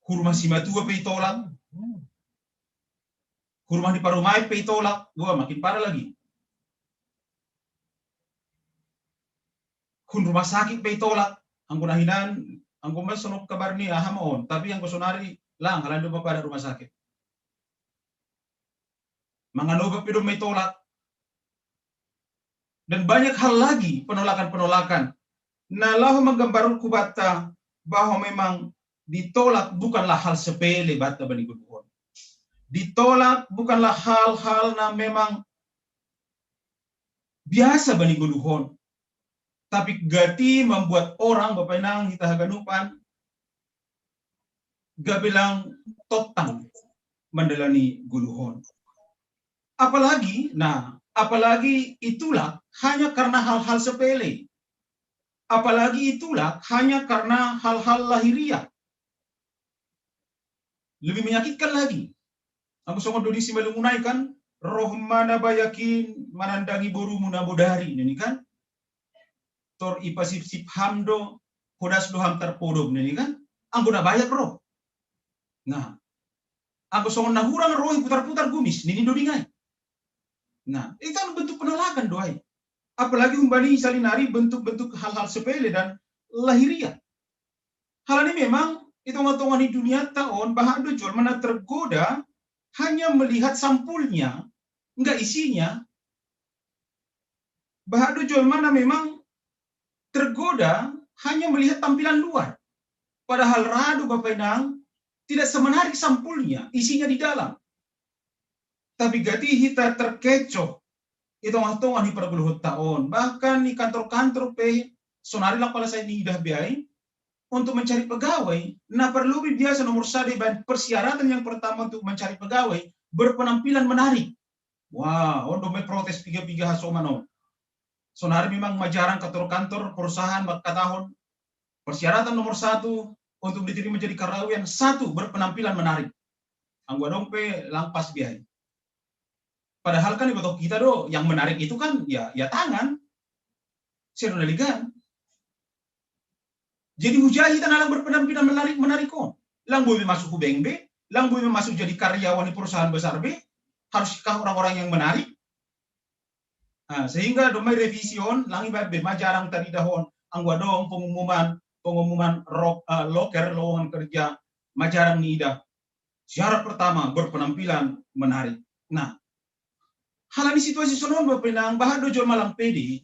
hurma simatua pe itolak, hurma ni parumaen pe itolak, wah, makin parah lagi. Hun rumah sakit pe itolak, anggo na hinan, anggo ma songon kabar ni aha ma on, tapi anggo sonari lang, halani domma padat rumah sakit. Mangan obat pe domma itolak. Dan banyak hal lagi, penolakan-penolakan. Na laho manggambarhon hubanta bahwa memang ditolak bukanlah hal sepele banta bani ngolu on. Ditolak bukanlah hal-hal na memang biasa bani ngolu on. Tapi gati membuat orang, Bapa Inang, hita haganupan, gabe lang tontang mandalani ngolu on. Apalagi, nah, apalagi itolak hanya karena hal-hal sepele. Apalagi itolak hanya karena hal-hal lahiriah. Lebih menyakitkan lagi. Anggo songon doding simalungun nai kan, roh ma na bayak i manandangi borumu na bodari, ninna i kan. Tor ipasipsip ham do, hodas do ham tarpodom, ninna i kan. Anggo na bayak ro. Nah, anggo songon na hurang ro, iputar-putar gumis, ninna i doding nai. Nah, itu kan bentuk penolakan do ai. Apalagi humbani saonari bentuk-bentuk hal-hal sepele dan lahiriah. Halani memang di tongah-tongah ni dunianta on, bahat do jolma na tergoda hanya melihat sampulnya, nggak isinya. Bahat do jolma na memang tergoda hanya melihat tampilan luar. Padahal ra do, Bapa Inang, tidak semenarik sampulnya, isinya di dalam. Tapi gati hita terkecoh di tongah-tongah ni parngoluonta on. Bahkan di kantor-kantor pe, saonari lang pala sai niidah be ai, untuk mencari pegawai, na perlu biasa nomor satu, persyaratan yang pertama untuk mencari pegawai, berpenampilan menarik. Wah, ondo mai protes piga-piga hasoman on. Sonari memang majarang kantor-kantor perusahaan makkatahon persyaratan nomor satu untuk diterima jadi karyawan, satu, berpenampilan menarik. Anggo adong pe lang pas biaya. Padahal kan iboto kita do, yang menarik itu kan ya, ya tangan. Sero naligan. Jadi hujai hita na lang berpenampilan menarik, menarik on. Lang boi masuk hubeng be, lang boi masuk jadi karyawan di perusahaan besar be, haruskah orang-orang yang menarik? Nah, sehingga domai revisi on, lang iba be majarang tadi dahon, anggo adong pengumuman, pengumuman rok, uh, loker lowongan kerja, majarang ni ida. Syarat pertama, berpenampilan menarik. Nah, halani situasi sonon bapenang, bahat do jolma lang pede,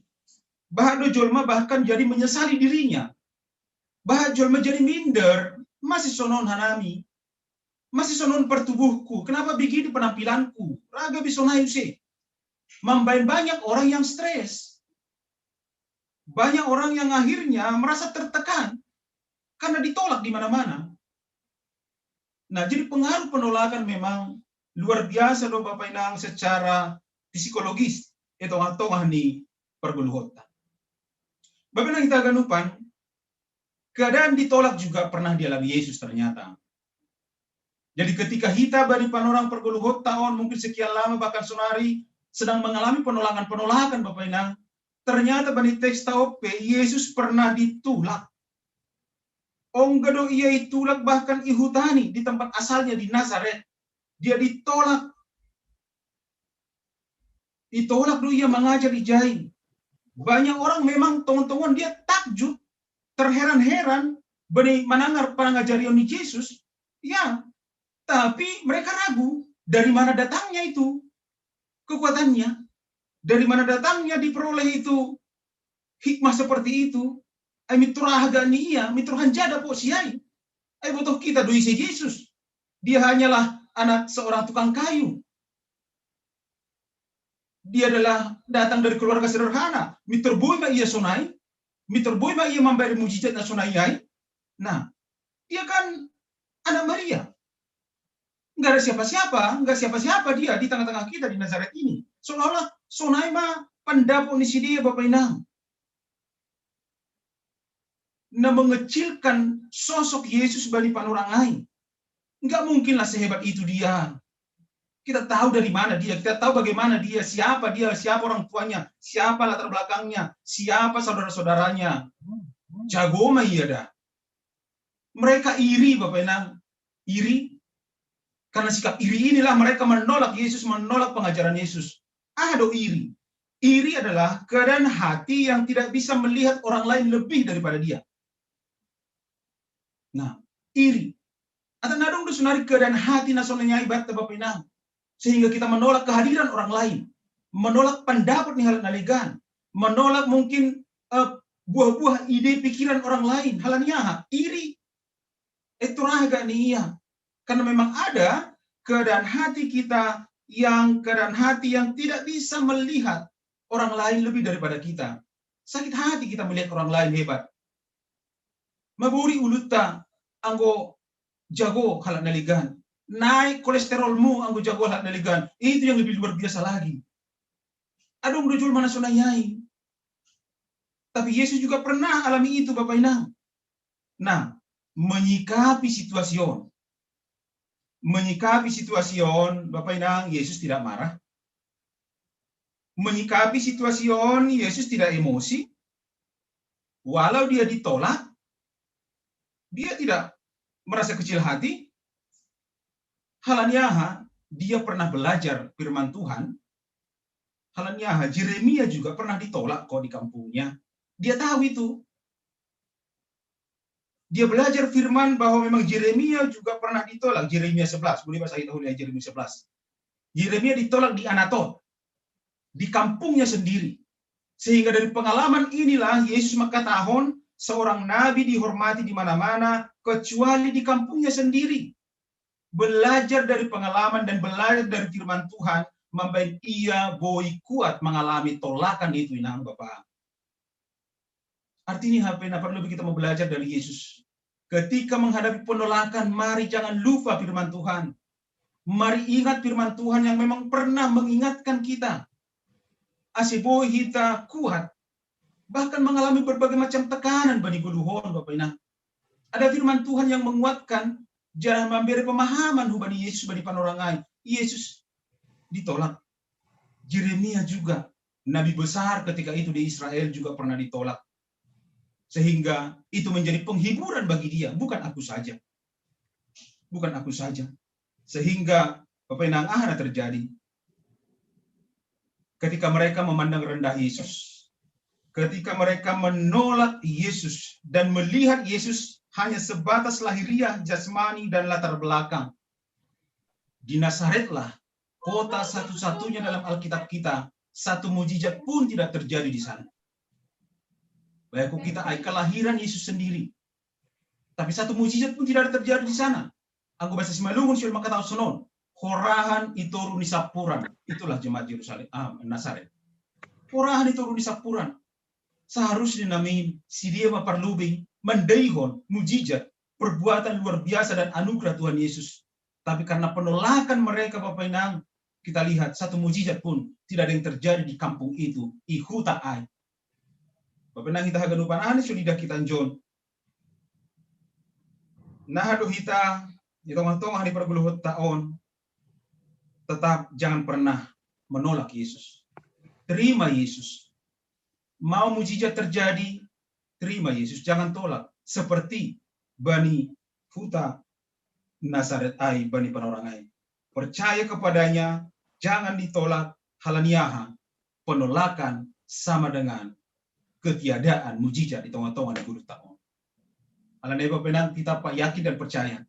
bahat do jolma bahkan jadi menyesali dirinya. Bahat jolma jadi minder, masih sonon hanami. Masih sonon pertubuhku, kenapa begini penampilanku? Raga bisonai use. Mambaen banyak orang yang stres. Banyak orang yang akhirnya merasa tertekan karena ditolak di mana-mana. Nah, jadi pengaruh penolakan memang luar biasa do Bapak Inang secara psikologis, e tongah-tongah ni pargoluhonta. Bapak Inang hita ganupan, keadaan ditolak juga pernah dialami Yesus ternyata. Jadi ketika hita bani panorang pargoluhonta on mungkin sekian lama bahkan sonari sedang mengalami penolakan-penolakan Bapak Inang, ternyata bani teks ta on pe Yesus pernah ditulak. Ongga do ia itulak bahkan ihutani di tempat asalnya di Nazaret. Dia ditolak. Itolak do ia mangajar ijai. Banyak orang memang tongon-tongon dia takjub, terheran-heran bani manangar pangajarion ni Yesus. Ya, tapi mereka ragu dari mana datangnya itu kekuatannya, dari mana datangnya diperoleh itu hikmah seperti itu. Ai mituraha ga ni ia, mituraha jada po si ai. Ai botoh kita do ise Yesus. Dia hanyalah anak seorang tukang kayu. Dia adalah datang dari keluarga sederhana. Mitorboi ma ia sonai, mitorboi ma ia mambayar mujizat na sonai ai. Nah, dia kan anak Maria. Nggak ada siapa-siapa, nggak siapa-siapa dia di tengah-tengah kita di Nazaret ini. Seolah-olah sonai ma pandapot ni sidea Bapak Inang. Na mengecilkan sosok Yesus bani panorang ai. Nggak mungkinlah sehebat itu dia. Kita tahu dari mana dia, kita tahu bagaimana dia, siapa dia, siapa orang tuanya, siapa latar belakangnya, siapa saudara-saudaranya. Jago ma ia dah. Mereka iri, Bapak Inang. Iri. Karena sikap iri inilah mereka menolak Yesus, menolak pengajaran Yesus. Ada iri. Iri adalah keadaan hati yang tidak bisa melihat orang lain lebih daripada dia. Nah, iri. Atau nadong do sonari keadaan hati na sonai ai batta Bapak Inang. Sehingga kita menolak kehadiran orang lain. Menolak pendapat ni halak na legan. Menolak mungkin uh, buah-buah ide pikiran orang lain. Halani aha? Iri. Itu raga ni ia. Karena memang ada keadaan hati kita yang keadaan hati yang tidak bisa melihat orang lain lebih daripada kita. Sakit hati kita melihat orang lain hebat. Mabori ulutta anggo jago halak na legan. Naik kolesterolmu anggo jago halak na legan. Itu yang lebih luar biasa lagi. Adong do jolma na sonai ai. Tapi Yesus juga pernah alami itu Bapak Inang. Nah, menyikapi situasi on. Menyikapi situasi on, Bapak Inang, Yesus tidak marah. Menyikapi situasi on, Yesus tidak emosi. Walau dia ditolak, dia tidak merasa kecil hati. Halani aha? Dia pernah belajar firman Tuhan. Halani aha? Jeremia juga pernah ditolak kok di kampungnya. Dia tahu itu. Dia belajar firman bahwa memang Jeremia juga pernah ditolak. Jeremia sebelas, boleh bahasa kita oleh Jeremia sebelas. Jeremia ditolak di Anatot, di kampungnya sendiri. Sehingga dari pengalaman inilah Yesus mengatakan seorang nabi dihormati di mana-mana kecuali di kampungnya sendiri. Belajar dari pengalaman dan belajar dari firman Tuhan membuat ia boi kuat mengalami tolakan itu Inang Bapak. Artinya apa yang perlu kita mau belajar dari Yesus? Ketika menghadapi penolakan, mari jangan lupa firman Tuhan. Mari ingat firman Tuhan yang memang pernah mengingatkan kita. Ase boi hita kuat, bahkan mengalami berbagai macam tekanan bani goluhon, Bapa Inang. Ada firman Tuhan yang menguatkan, jangan memberi pemahaman hubani Yesus bani panorangai. Yesus ditolak. Yeremia juga, nabi besar ketika itu di Israel juga pernah ditolak. Sehingga itu menjadi penghiburan bagi dia, bukan aku saja. Bukan aku saja. Sehingga Bapa Inang, aha na terjadi? Ketika mereka memandang rendah Yesus, ketika mereka menolak Yesus dan melihat Yesus hanya sebatas lahiriah, jasmani, dan latar belakang. Di Nazaretlah, kota satu-satunya dalam Alkitab kita, satu mujizat pun tidak terjadi di sana. Baik kita ai kelahiran Yesus sendiri, tapi satu mujizat pun tidak ada terjadi di sana. Anggo bahasa Simalungun, siul mangkatahon sonon, horahan i toru ni sampuran. Itulah jemaat Yerusalem, ah, Nazaret. Horahan i toru ni sampuran. Seharusnya namin sidea ma parlobei mandaihon mujizat, perbuatan luar biasa dan anugerah Tuhan Yesus. Tapi karena penolakan mereka, Bapa Inang, kita lihat satu mujizat pun tidak ada yang terjadi di kampung itu, i huta ai. Bapa Inang, hita haganupan, aha na so diida hita on? Nah, ado hita di tongah-tongah ni pargoluhonta on, tetap jangan pernah menolak Yesus. Terima Yesus. Mau mujizat terjadi, terima Yesus, jangan tolak. Seperti bani huta Nazaret ai, bani panorangai. Percaya kepada-Nya, jangan ditolak. Ala ni aha? Penolakan sama dengan ketiadaan mujizat di tongah-tongah ni goluhta on. Ala ni, Bapa Inang, hita yakin dan percaya.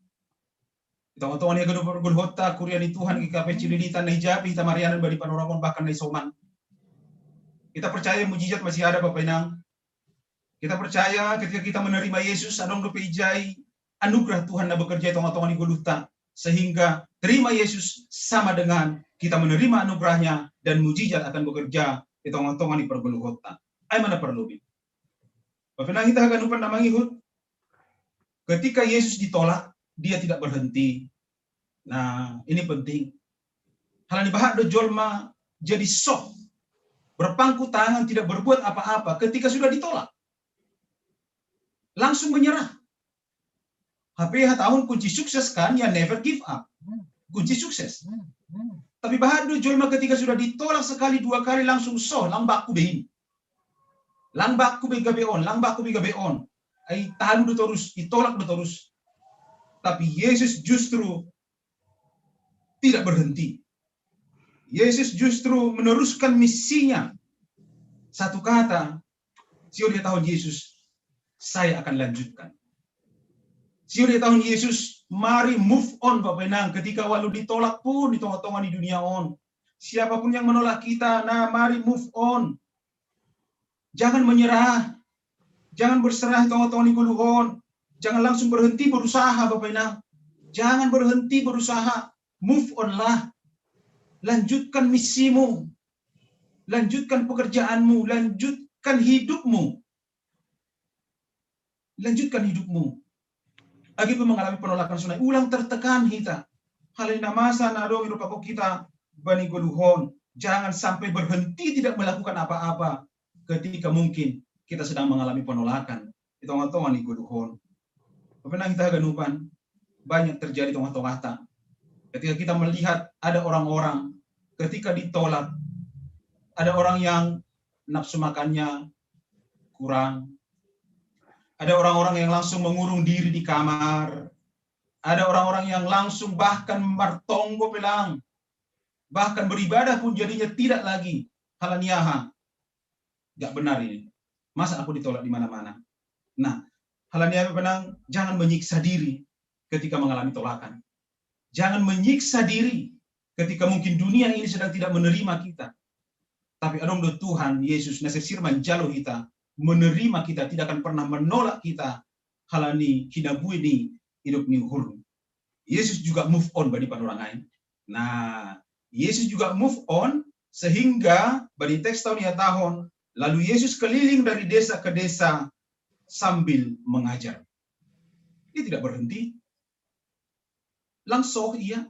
Di tongah-tongah ni haganupan pargoluhonta, kuria ni Tuhan, GKPS Cililitan, na hijai pe hita marianan bani panorangon, bahkan na isoman, hita percaya mujizat masih ada, Bapa Inang. Hita percaya ketika hita menerima Yesus, adong dope hijai anugerah Tuhan na bekerja di tongah-tongah ni goluhta. Sehingga terima Yesus sama dengan hita menerima anugerah-Nya dan mujizat akan bekerja di tongah-tongah ni pargoluhonta. Ai ma na parlobei. Bapa Inang, hita haganupan na mangihut, ketika Yesus ditolak, Dia tidak berhenti. Nah, ini penting. Ala ni bahat do jolma jadi soh, berpangku tangan, tidak berbuat apa-apa ketika sudah ditolak. Langsung menyerah. Hape hatahon kunci sukses kan, ya, never give up. Kunci sukses. Tapi bahat do jolma ketika sudah ditolak sekali, dua kali, langsung soh, lang bakku be in. Lang bakku be gabe on, lang bakku be gabe on. Ai talu do torus, ditolak do torus. Tapi Yesus justru tidak berhenti. Yesus justru meneruskan misinya. Satu kata, siul dihatahon Yesus, "Saya akan lanjutkan." Siul dihatahon Yesus, mari move on, Bapa Inang. Ketika walu ditolak pun di tongah-tongah ni dunia on, siapapun yang menolak kita, nah, mari move on. Jangan menyerah. Jangan berserah di tongah-tongah ni goluhon. Jangan langsung berhenti berusaha, Bapa Inang. Jangan berhenti berusaha. Move on lah. Lanjutkan misimu. Lanjutkan pekerjaanmu. Lanjutkan hidupmu. Lanjutkan hidupmu. Age pe mengalami penolakan sonai, ulang tertekan hita. Hal na masa na adong i rupa ko kita bani goluhon. Jangan sampai berhenti tidak melakukan apa-apa ketika mungkin kita sedang mengalami penolakan di tongah-tongah ni goluhon. Bapa Inang, hita haganupan, banyak terjadi tongah-tongahta. Ketika kita melihat ada orang-orang, ketika ditolak, ada orang yang nafsu makannya kurang, ada orang-orang yang langsung mengurung diri di kamar, ada orang-orang yang langsung bahkan martonggo pe lang, bahkan beribadah pun jadinya tidak lagi. Ala ni aha? Gak benar ini. Masa aku ditolak di mana-mana? Nah, ala ni aha, Bapa Inang, jangan menyiksa diri ketika mengalami tolakan. Jangan menyiksa diri ketika mungkin dunia ini sedang tidak menerima kita. Tapi adong do Tuhan Yesus na sesir manjalo hita, menerima kita, tidak akan pernah menolak kita, ala ni hinabui ni idop ni uhurni. Yesus juga move on bani panorangai. Nah, Yesus juga move on, sehingga bani teks tau ni hatahon, lalu Yesus keliling dari desa ke desa sambil mengajar. Dia tidak berhenti. Langsoh ia,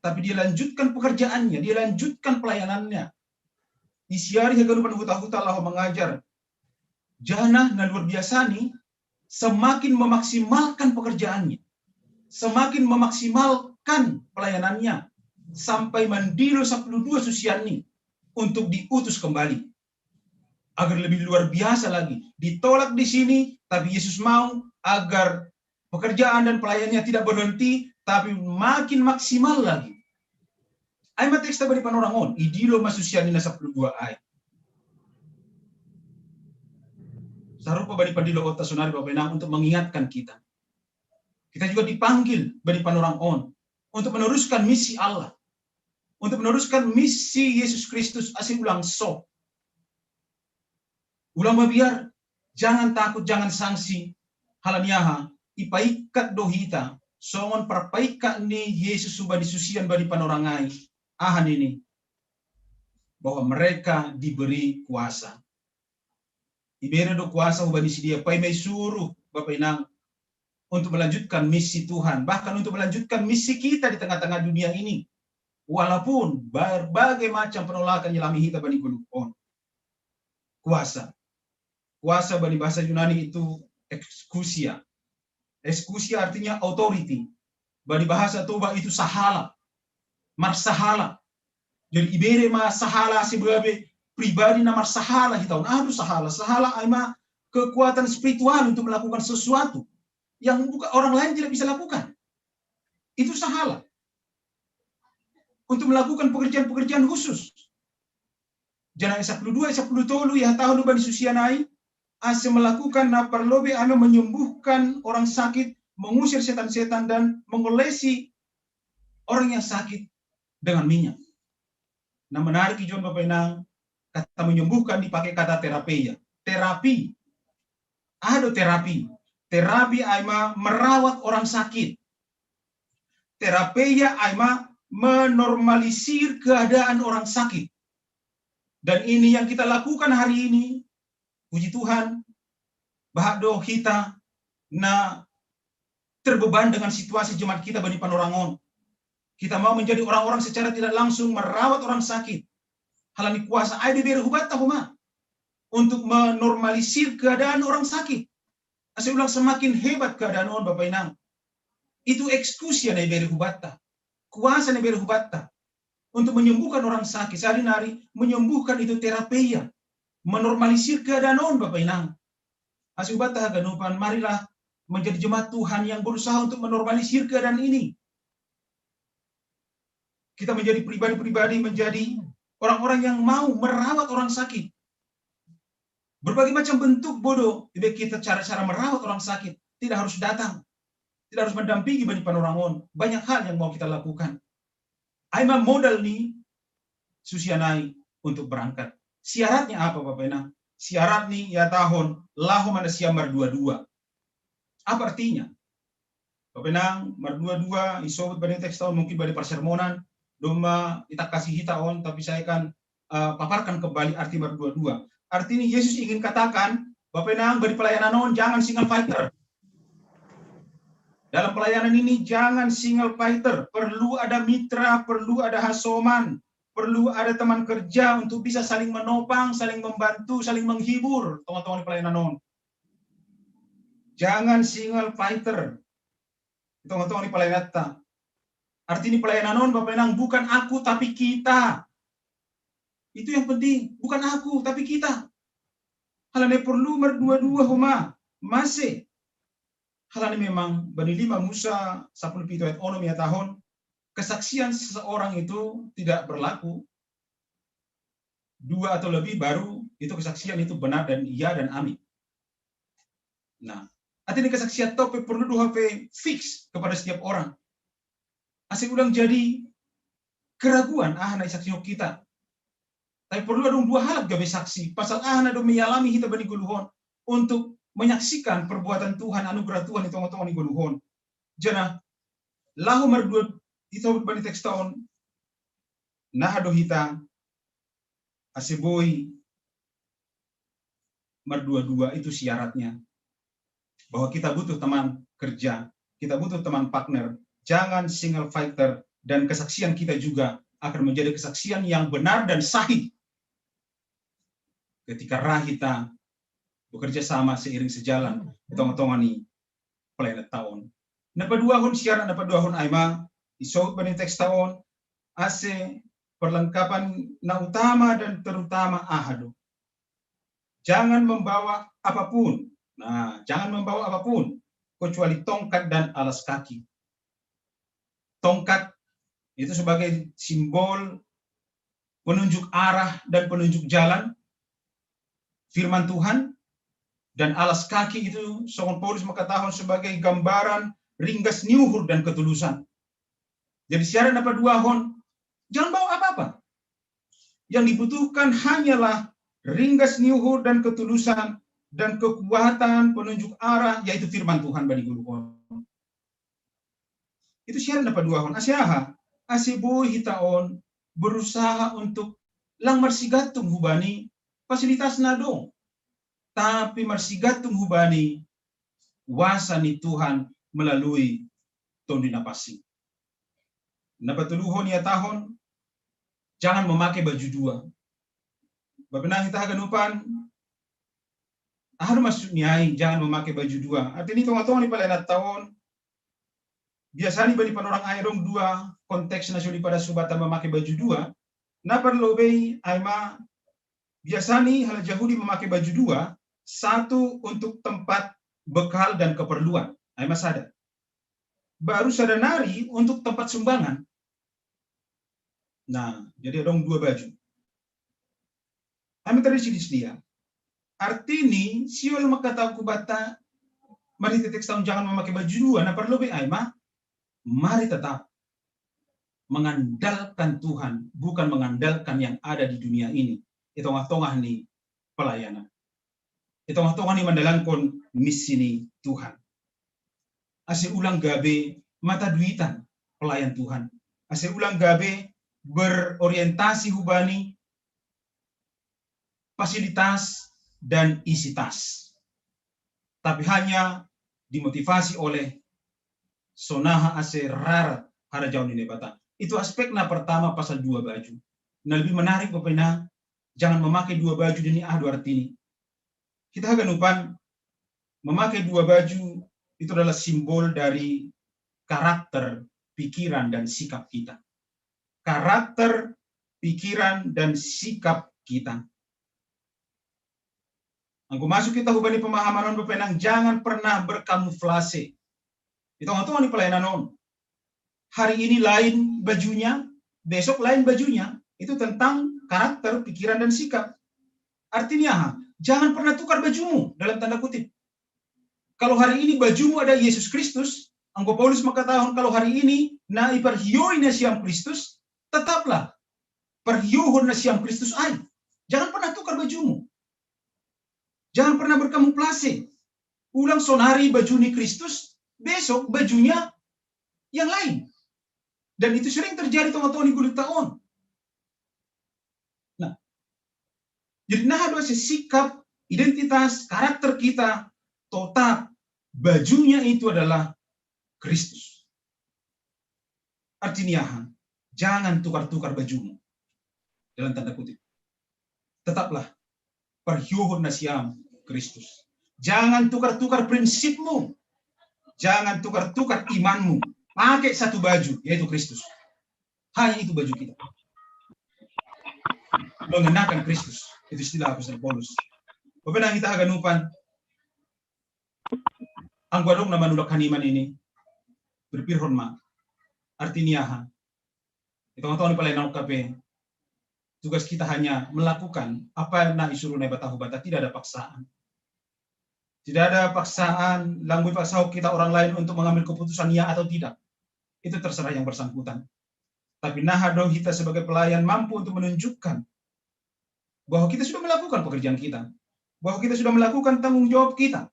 tapi dia lanjutkan pekerjaannya, dia lanjutkan pelayanannya. Isiari haganupan huta-huta laho mangajar. Janah na luar biasa ni, semakin memaksimalkan pekerjaannya, semakin memaksimalkan pelayanannya, sampai mandilo sapuluh dua susian ni untuk diutus kembali. Agar lebih luar biasa lagi. Ditolak di sini, tapi Yesus mau agar pekerjaan dan pelayanannya tidak berhenti, tapi makin maksimal lagi. Ai ma teks ta bani panorang on, idilo ma susian ni na sapuluh dua ai. Sarupa bani pandilo on ta sonari Bapa Inang untuk mengingatkan kita. Kita juga dipanggil bani panorang on untuk meneruskan misi Allah, untuk meneruskan misi Yesus Kristus ase ulang soh. Ulang mabiar, jangan takut, jangan sangsi, hal ni aha, ipaikat do hita songon parpaikat ni Yesus hubani susian bani panorang ai. Aha nini? Bahwa mereka diberi kuasa. Ibere do kuasa hubani sidea, paima isuruh Bapa Inang untuk melanjutkan misi Tuhan, bahkan untuk melanjutkan misi kita di tengah-tengah dunia ini. Walaupun berbagai macam penolakan yang alami hita bani goluh on. Kuasa. Kuasa bani bahasa Yunani itu exousia. Exousia artinya authority. Bani bahasa Toba itu sahala. Marsahala. Jadi ibere ma sahala ase boi be pribadi na marsahala hita on. Aha do sahala? Sahala ai ma kekuatan spiritual untuk melakukan sesuatu yang bukan orang lain tidak bisa lakukan. Itu sahala. Untuk melakukan pekerjaan-pekerjaan khusus. Janah sapuluh dua, sapuluh tolu ihatahon do bani susian ai, ase melakukan na parlobei ai ma menyembuhkan orang sakit, mengusir setan-setan, dan mengolesi orang yang sakit dengan minyak. Na menarik ijon Bapa Inang, kata menyembuhkan dipakai kata terapeia. Terapi. Aha do terapi? Terapi ai ma merawat orang sakit. Terapeia ai ma menormalisir keadaan orang sakit. Dan ini yang kita lakukan hari ini, puji Tuhan, bahat do hita na terbeban dengan situasi jemaat kita bani panorang on. Kita mau menjadi orang-orang secara tidak langsung merawat orang sakit. Hal ni kuasa ai do ibere hubanta homa untuk menormalisir keadaan orang sakit. Ase ulang semakin hebat keadaan on Bapa Inang. Itu exousia na ibere hubanta. Kuasa na ibere hubanta. Untuk menyembuhkan orang sakit. Sehari-hari menyembuhkan itu terapeia. Menormalisir keadaan on Bapa Inang. Ase hubanta haganupan, marilah menjadi jemaat Tuhan yang berusaha untuk menormalisir keadaan ini. Kita menjadi pribadi-pribadi, menjadi orang-orang yang mau merawat orang sakit. Berbagai macam bentuk boi do, ibe kita cara-cara merawat orang sakit. Tidak harus datang. Tidak harus mendampingi bani panorang on. Banyak hal yang mau kita lakukan. Ai ma modal ni susian ai untuk berangkat. Syaratnya apa, Bapa Inang? Syarat ni ihatahon, laho ma nasida mardua-dua. Apa artinya? Bapa Inang, mardua-dua, isobut bani teks ta on, mungkin bani parsermonan, domma itangkasi hita on, tapi saya akan eh, paparkan kembali arti mardua-dua. Arti ni Yesus ingin katakan, Bapa Inang, bani pelayanan on, jangan single fighter. Dalam pelayanan ini jangan single fighter. Perlu ada mitra, perlu ada hasoman, perlu ada teman kerja untuk bisa saling menopang, saling membantu, saling menghibur tonga-tonga ni pelayanan on. Jangan single fighter. Tonga-tonga ni pelayananta. Arti ni pelayanan on, Bapa Inang, bukan aku tapi kita. Itu yang penting, bukan aku tapi kita. Hal ni perlu mardua-dua homa. Mase? Hal ni memang bani lima Musa sapuluh pitu ayat onom ihatahon, kesaksian seseorang itu tidak berlaku. Dua atau lebih baru itu kesaksian itu benar dan ya dan amin. Nah, arti ni kesaksian ta on pe perlu do hape fix kepada setiap orang. Ase ulang jadi keraguan aha na isaksihon hita. Tapi perlu adong dua halak gabe saksi pasal aha na dope ialami hita bani goluh on, untuk menyaksikan perbuatan Tuhan, anugerah Tuhan di tonga-tonga ni goluh on. Janah laho mardua, isobut bani teks ta on, na aha do hita ase boi mardua-dua, itu syaratnya. Bahwa kita butuh teman kerja, Kita butuh teman partner. Jangan single fighter, dan kesaksian kita juga akan menjadi kesaksian yang benar dan sahih ketika kita bekerja sama seiring sejalan di tonga-tonga ni pelayanan taon. Na paduahon, siara na paduahon ai ma, isout bani teks taon, ase perlengkapan na utama dan terutama aha do. Jangan membawa apapun. Nah, jangan membawa apapun kecuali tongkat dan alas kaki. Tongkat itu sebagai simbol penunjuk arah dan penunjuk jalan firman Tuhan, dan alas kaki itu songon Paulus mengatakan sebagai gambaran ringgas ni uhur dan ketulusan. Jadi siara na paduahon, jangan bawa apa-apa. Yang dibutuhkan hanyalah ringgas ni uhur dan ketulusan dan kekuatan penunjuk arah, yaitu firman Tuhan bani goluhon. Itu siara na paduahon. Ase aha? Ase boi hita on berusaha untuk lang marsigantung hubani fasilitas na dong, tapi marsigantung hubani kuasa ni Tuhan melalui Tonduy Napansing. Na patoluhon ihatahon, jangan memakai baju dua. Bapa inang hita haganupan, aha do maksud ni ai jangan memakai baju dua? Arti ni tonga-tonga ni pelayanan taon, biasa ni bani panorang ai adong dua konteks na soli pada subata memakai baju dua. Na parlobei ai ma, biasa ni halak Jahudi memakai baju dua, satu untuk tempat bekal dan keperluan, ai ma sada. Baru sada nari untuk tempat sumbangan. Nah, jadi adong dua baju. Ai ma tradisi di dia. Arti ni, sihol mangkatahon hubanta, mari teks taon jangan memakai baju dua, na parlobei ai ma, mari tetap mengandalkan Tuhan, bukan mengandalkan yang ada di dunia ini. Di tongah-tongah ni pelayanan. Di tongah-tongah ni mandalankon misi ni Tuhan. Ase ulang gabe mata duitan pelayan Tuhan. Ase ulang gabe berorientasi hubani fasilitas dan isi tas. Tapi hanya dimotivasi oleh sonaha ase rarat harajaon ni Naibata. Itu aspek na pertama pasal dua baju. Na lebih menarik bapa inang, jangan memakai dua baju di ni aha do arti ni. Hita haganupan, memakai dua baju itu adalah simbol dari karakter, pikiran, dan sikap kita. Karakter, pikiran, dan sikap kita. Anggo masuk hita hubani pemahaman on bapa inang, jangan pernah berkamuflase. Di tongah-tongah ni pelayanan on. Hari ini lain bajunya, besok lain bajunya. Itu tentang karakter, pikiran, dan sikap. Artinya aha? Jangan pernah tukar bajumu, dalam tanda kutip. Kalau hari ini bajumu ada Yesus Kristus, anggo Paulus mangkatahon kalau hari ini na iparhioi nasiam Kristus, tetaplah parhiohon nasiam Kristus ai. Jangan pernah tukar bajumu. Jangan pernah berkamuflase. Ulang sonari baju ni Kristus, besok bajunya yang lain. Dan itu sering terjadi tongah-tongah ni goluh taon. Nah, jadi naha do ase sikap, identitas, karakter kita, tetap bajunya itu adalah Kristus. Artinya aha? Jangan tukar-tukar bajumu. Dalam tanda kutip. Tetaplah parhiohon nasiam Kristus. Jangan tukar-tukar prinsipmu. Jangan tukar-tukar imanmu. Pakai satu baju, yaitu Kristus. Hanya itu baju kita. Mengenakan Kristus. Itu istilah Apostel Paulus. Bapa inang hita haganupan, anggo adong na manulak haniman ini, pirpirhon ma. Artinya aha? Di tongah-tongah ni pelayanan H K P, tugas kita hanya melakukan apa na isuruh Naibata hubanta, tidak ada paksaan. Tidak ada paksaan, lang boi paksahon kita orang lain untuk mengambil keputusan ya atau tidak. Itu terserah yang bersangkutan. Tapi naha do hita sebagai pelayan mampu untuk menunjukkan bahwa kita sudah melakukan pekerjaan kita, bahwa kita sudah melakukan tanggung jawab kita.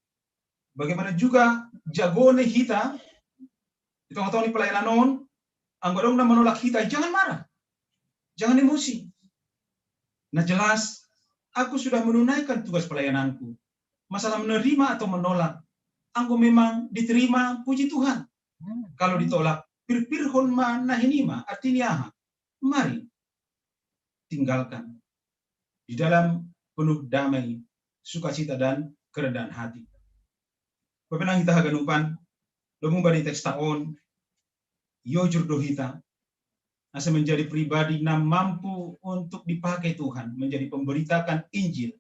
Bagaimana juga jago ni hita di tongah-tongah ni pelayanan on, anggo adong na manolak hita, jangan marah, jangan emosi. Na jelas, aku sudah menunaikan tugas pelayananku. Masalah menerima atau menolak, anggo memang diterima, puji Tuhan. Kalau ditolak, pirpirhon ma na hinima, artinya aha? Mari, tinggalkan. Di dalam penuh damai, sukacita, dan kerendahan hati. Bapenang hita haganupan, lobung bani teks ta on, yojur do hita, asa menjadi pribadi na mampu untuk dipakai Tuhan, menjadi pemberitakan Injil,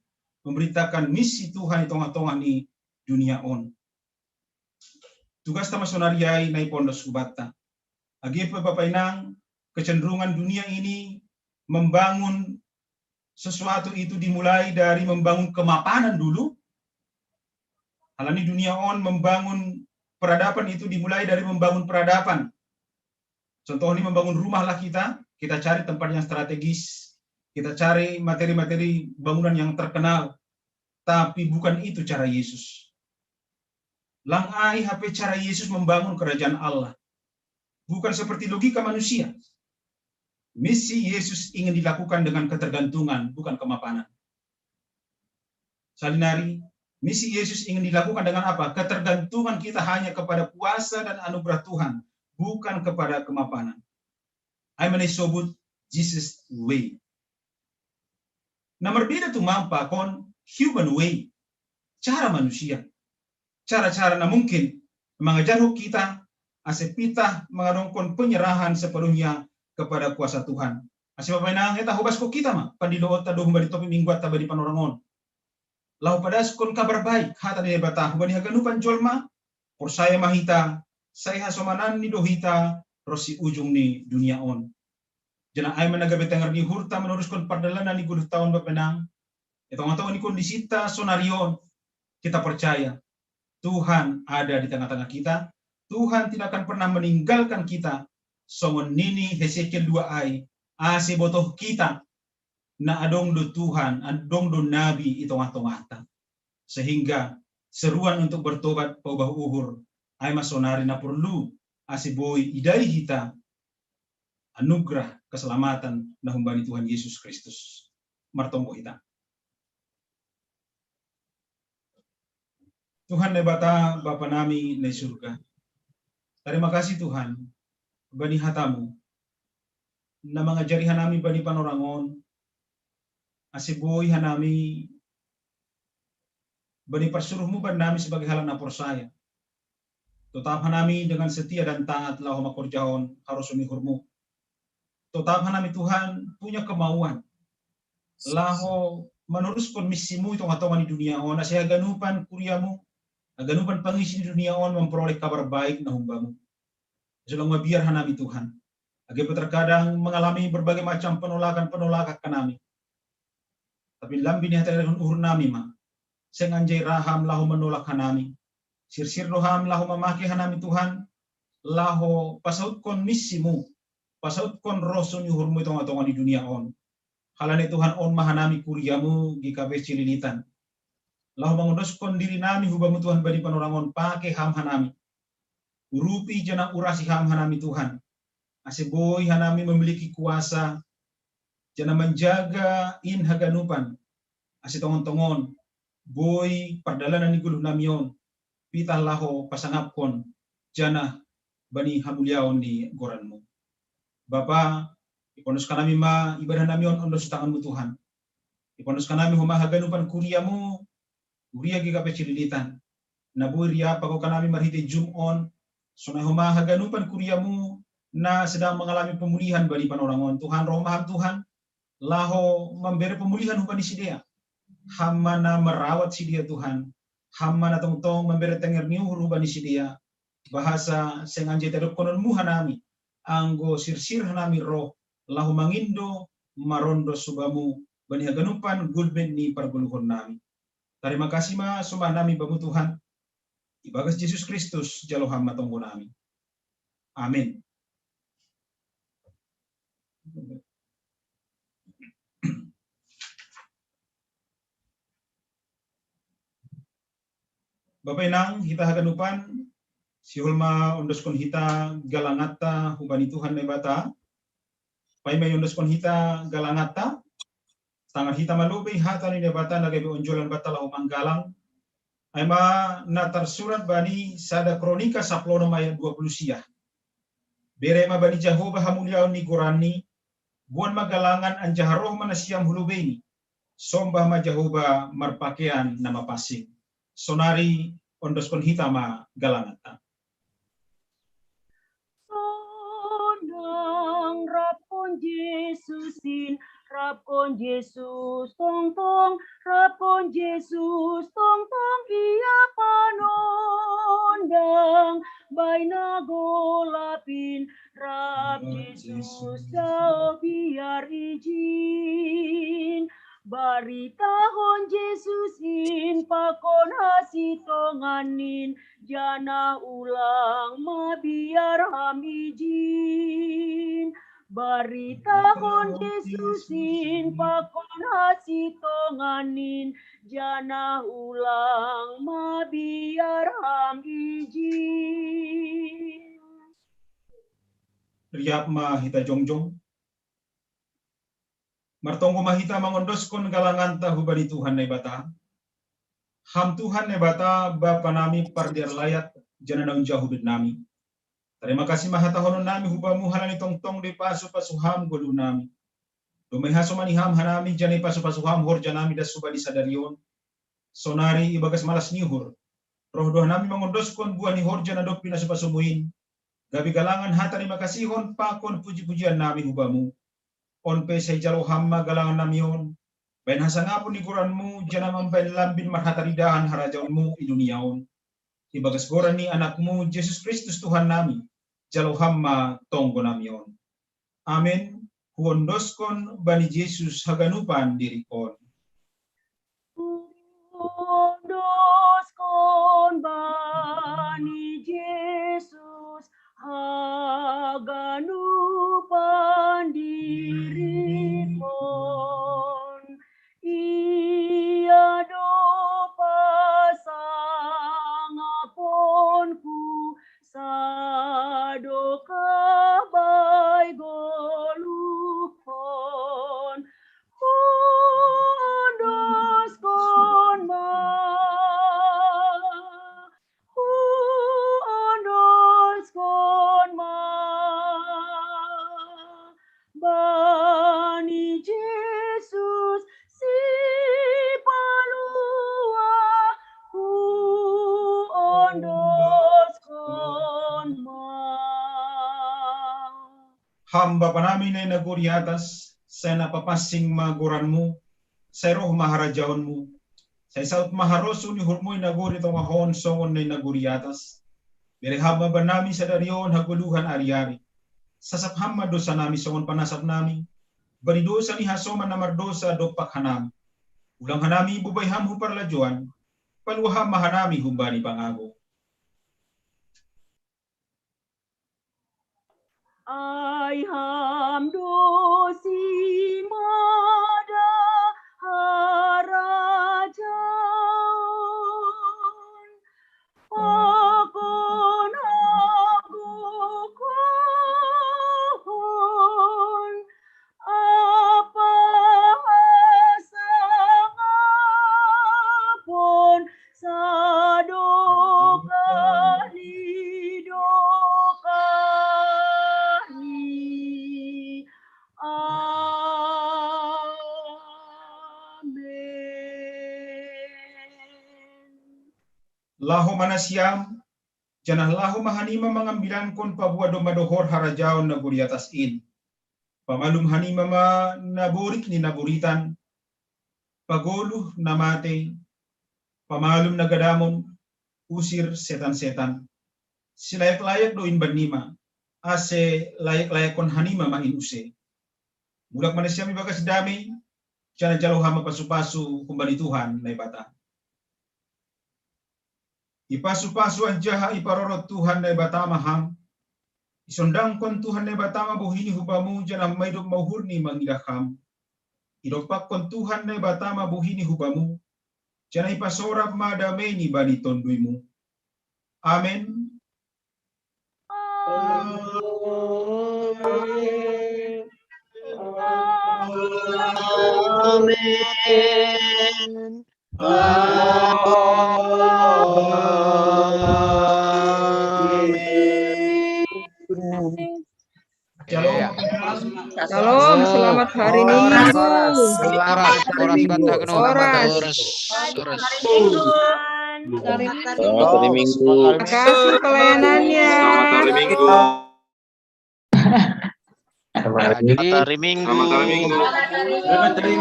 memberitakan misi Tuhan di tongah-tongah ni dunia on. Tugas ta ma sonari ai na ipondos hubatta. Age pe Bapa Inang, kecenderungan dunia ini membangun sesuatu itu dimulai dari membangun kemapanan dulu. Halani dunia on membangun peradaban itu dimulai dari membangun peradaban. Contohnya membangun rumah lah kita, kita cari tempat yang strategis, kita cari materi-materi bangunan yang terkenal. Tapi bukan itu cara Yesus. Lang ai hape cara Yesus membangun kerajaan Allah. Bukan seperti logika manusia. Misi Yesus ingin dilakukan dengan ketergantungan, bukan kemapanan. Salinari, misi Yesus ingin dilakukan dengan apa? Ketergantungan kita hanya kepada kuasa dan anugerah Tuhan, bukan kepada kemapanan. Ai ma na isobut Jesus way. Na marbeda tu ma pakon human way, cara manusia. Cara-cara na mungkin mangajarhon kita asa pitah mangadongkon penyerahan sepenuhnya kepada kuasa Tuhan. Asa Bapa Inang, hita hobaskon hita ma pandiloonta do humbani topik mingguanta bani panorang on. Laho padaskon kabar baik, hata ni Debata, humbani haganupan jolma, porsaya ma hita, sai hasomananni do hita ronsi ujung ni dunia on. Janah ai ma na gabe tenger ni uhurta manoruskon pardalanan ni goluhta on, Bapa Inang. Di tongah-tongah ni kondisinta sonari on, kita percaya Tuhan ada di tengah-tengah kita. Tuhan tidak akan pernah meninggalkan kita. Songon nini Hesekiel dua ai, asa botoh kita na adong do Tuhan, adong do nabi i tongah-tongahta. Sehingga seruan untuk bertobat, paubah uhur, ai ma sonari na porlu, asa boi idai hita anugerah keselamatan na humbani Tuhan Yesus Kristus. Martonggo hita. Tuhan Debata, Bapa nami na i surga. Tarima kasih Tuhan, bani hatamu, na mangajari hanami bani panorang on, asa boi hanami bani parsuruhmu bannami sebagai halak na porsaya. Totap hanami dengan setia dan taat laho mangkorjahon harosuan ni uhurmu. Totap hanami Tuhan punya kemauan laho manoruskon misimu i tongah-tongah ni dunia on, asa haganupan kuriamu, haganupan pangisi ni dunia on mamporoleh kabar baik na humbamu. Asa lang mabiar hanami Tuhan, age pe terkadang mengalami berbagai macam penolakan-penolakan hanami. Tapi lambin hata ni uhurnami ma, seng anjai ra ham laho manolak hanami. Sirsir do ham laho mamake hanami Tuhan, laho pasautkon misimu, pasautkon rosu ni uhurmu i tongah-tongah ni dunia on. Halani Tuhan, on ma hanami kuriamu G K P Cililitan. Laho mangondoskon dirinami hubamu Tuhan bani panorang on, pake ham hanami. Urupi janah urasi ham hanami Tuhan, asa boi hanami memiliki kuasa, janah manjaga in haganupan, asa tongon-tongon boi pardalanan ni goluhnami on pitah laho pasangapkon janah bani hamuliaon ni goranmu. Bapa, ipondos hanami ma ibadah nami on ondos tanganmu Tuhan. Ipondos hanami homa haganupan kuriamu, kuria G K P Cililitan, na boi riap pagokan nami marhite Zoom on, sonai homa haganupan kuriamu na sedang mengalami pemulihan bani panorang on. Tuhan, roh ma ham Tuhan, laho mambere pemulihan hubani sidea. Ham ma na merawat sidea Tuhan, ham ma na tongtong mambere tenger ni uhur hubani sidea, bahasa seng anjai tadokkononmu hanami, anggo sirsir hanami roh, laho mangindo marondos hubamu bani haganupan gulmit ni pargoluhonnami. Tarima kasih ma sombah nami bamu Tuhan, ibagas Jesus Kristus jalo ham ma tonggo nami. Amin. Bapa inang, hita haganupan, sihol ma ondoskon hita galanganta hubani Tuhan Naibata. Paima iondoskon hita galanganta, tangar hita ma lobei hata ni Naibata na gabe onjolan banta laho manggalang, Ai ma na tarsurat bani sada Kronika saplonom ayat dua puluh sia. Bere ma bani Jahoba hamuliaon ni goranni, boan ma galangan anjaha roh ma nasiam hu lobeini. Sombah ma Jahoba marpakean na mapansing. Sonari ondoskon hita ma galanganta. Sonang rapkon Jesus in, rapkon Jesus tongtong, rapkon Jesus tongtong ia panondang, baina golap in, rap Jesus tau biar ijin. Baritahon Jesus in pakon hasitongan in, janah ulang ma biar ham ijin. Baritahon Jesus in pakon hasitongan in, janah ulang ma biar ham ijin. Riap ma hita jongjong. Martonggo ma hita mangondoskon galanganta hubani Tuhan Naibata. Ham Tuhan Naibata, Bapa nami pardear layat, janah na unjahudut nami. Tarima kasih ma hatahonon nami hubamu halani tongtong do ipasu-pasu ham goluh nami. Domai hasomani ham hanami janah ipasu-pasu ham horja nami das hubani sadari on. Sonari ibagas malas ni uhur, roh do hanami mangondoskon buah ni horja na dob pinasu-pasumu in, gabe galangan hatarima kasihon pakon puji-pujian nami hubamu. On pe sai jalo ham ma galangan nami on, bahen hasangapon ni goranmu, janah mambahen lambin marhataridahan harajaonmu i dunia on. Ibagas goran ni Anakmu, Jesus Kristus Tuhan nami, jalo ham ma tonggo nami on. Amen. Huondoskon bani Jesus haganupan diringkon. Huondoskon bani Jesus haganupan diringkon. Ia do pasangaponku, sadokah bai goluhkon. Huondoskon ma, huondoskon ma bani Jesus Sipalua, huondoskon ma. Ham Bapa nami na i nagori atas, sai na papansing ma goranmu, sai roh ma harajaonmu, sai saut ma harosuh ni uhurmu i nagori tongah on songon na i nagori atas. Bere ham ma banami sadari on hagoluhan ari-ari. Sasap ham ma dousa nami songon panasap nami bani dousa ni hasoman na mardousa dompak hanami. Ulang hanami bobai ham hu parlajouan, palua ham ma hanami humbani pangago. Ai ham do simada harajaon, pakon hagogohon, ampa hasangapon, sadokah ni dokahni. Amen. Laho ma nasiam, janah laho ma hanima mangambilankon paboa domma dohor harajaon nagori atas in. Pamalum hanima ma naborit ni naboritan, pagoluh na mate, pamalum na gadamon, usir setan-setan. Silayak-layak do in bannima, ase layak-layakkon hanima ma in use. Mulak ma nasiam ibagas dame, janah jalo ham ma pasu-pasu humbani Tuhan Naibata. Ipasu-pasu anjaha iparorot Tuhan Naibata ma ham. Isondangkon Tuhan Naibata ma bohini hubamu, janah maidop ma uhurni mangidah ham. Idompakkon Tuhan Naibata ma bohini hubamu, janah ipasorap ma dameini bani tonduimu. Amen. Amen. Amen. Amen. Shalom, selamat hari Minggu. Selamat hari Minggu. Horas, horas, horas. Selamat hari Minggu. Makasih pelayanannya. Selamat hari Minggu. Nah, jadi Selamat hari Minggu. Selamat hari Minggu. Selamat hari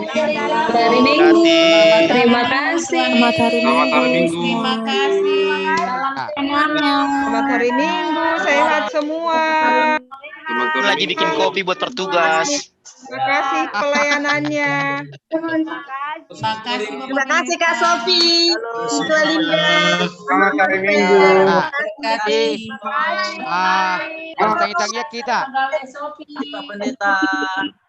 Terima Minggu. kasih. Terima kasih. Selamat hari Minggu. Selamat hari Minggu. Terima kasih. Selamat hari Minggu, sehat semua. Selamat hari Lagi bikin Minggu. Kopi buat bertugas. Terima kasih pelayanannya. Terima kasih, Terima kasih Kak Sofi. Ibu Linda. Selamat hari Minggu. Nah, Terima kasih. ah, mari tangi-tangi kita. Sofi. Pendeta.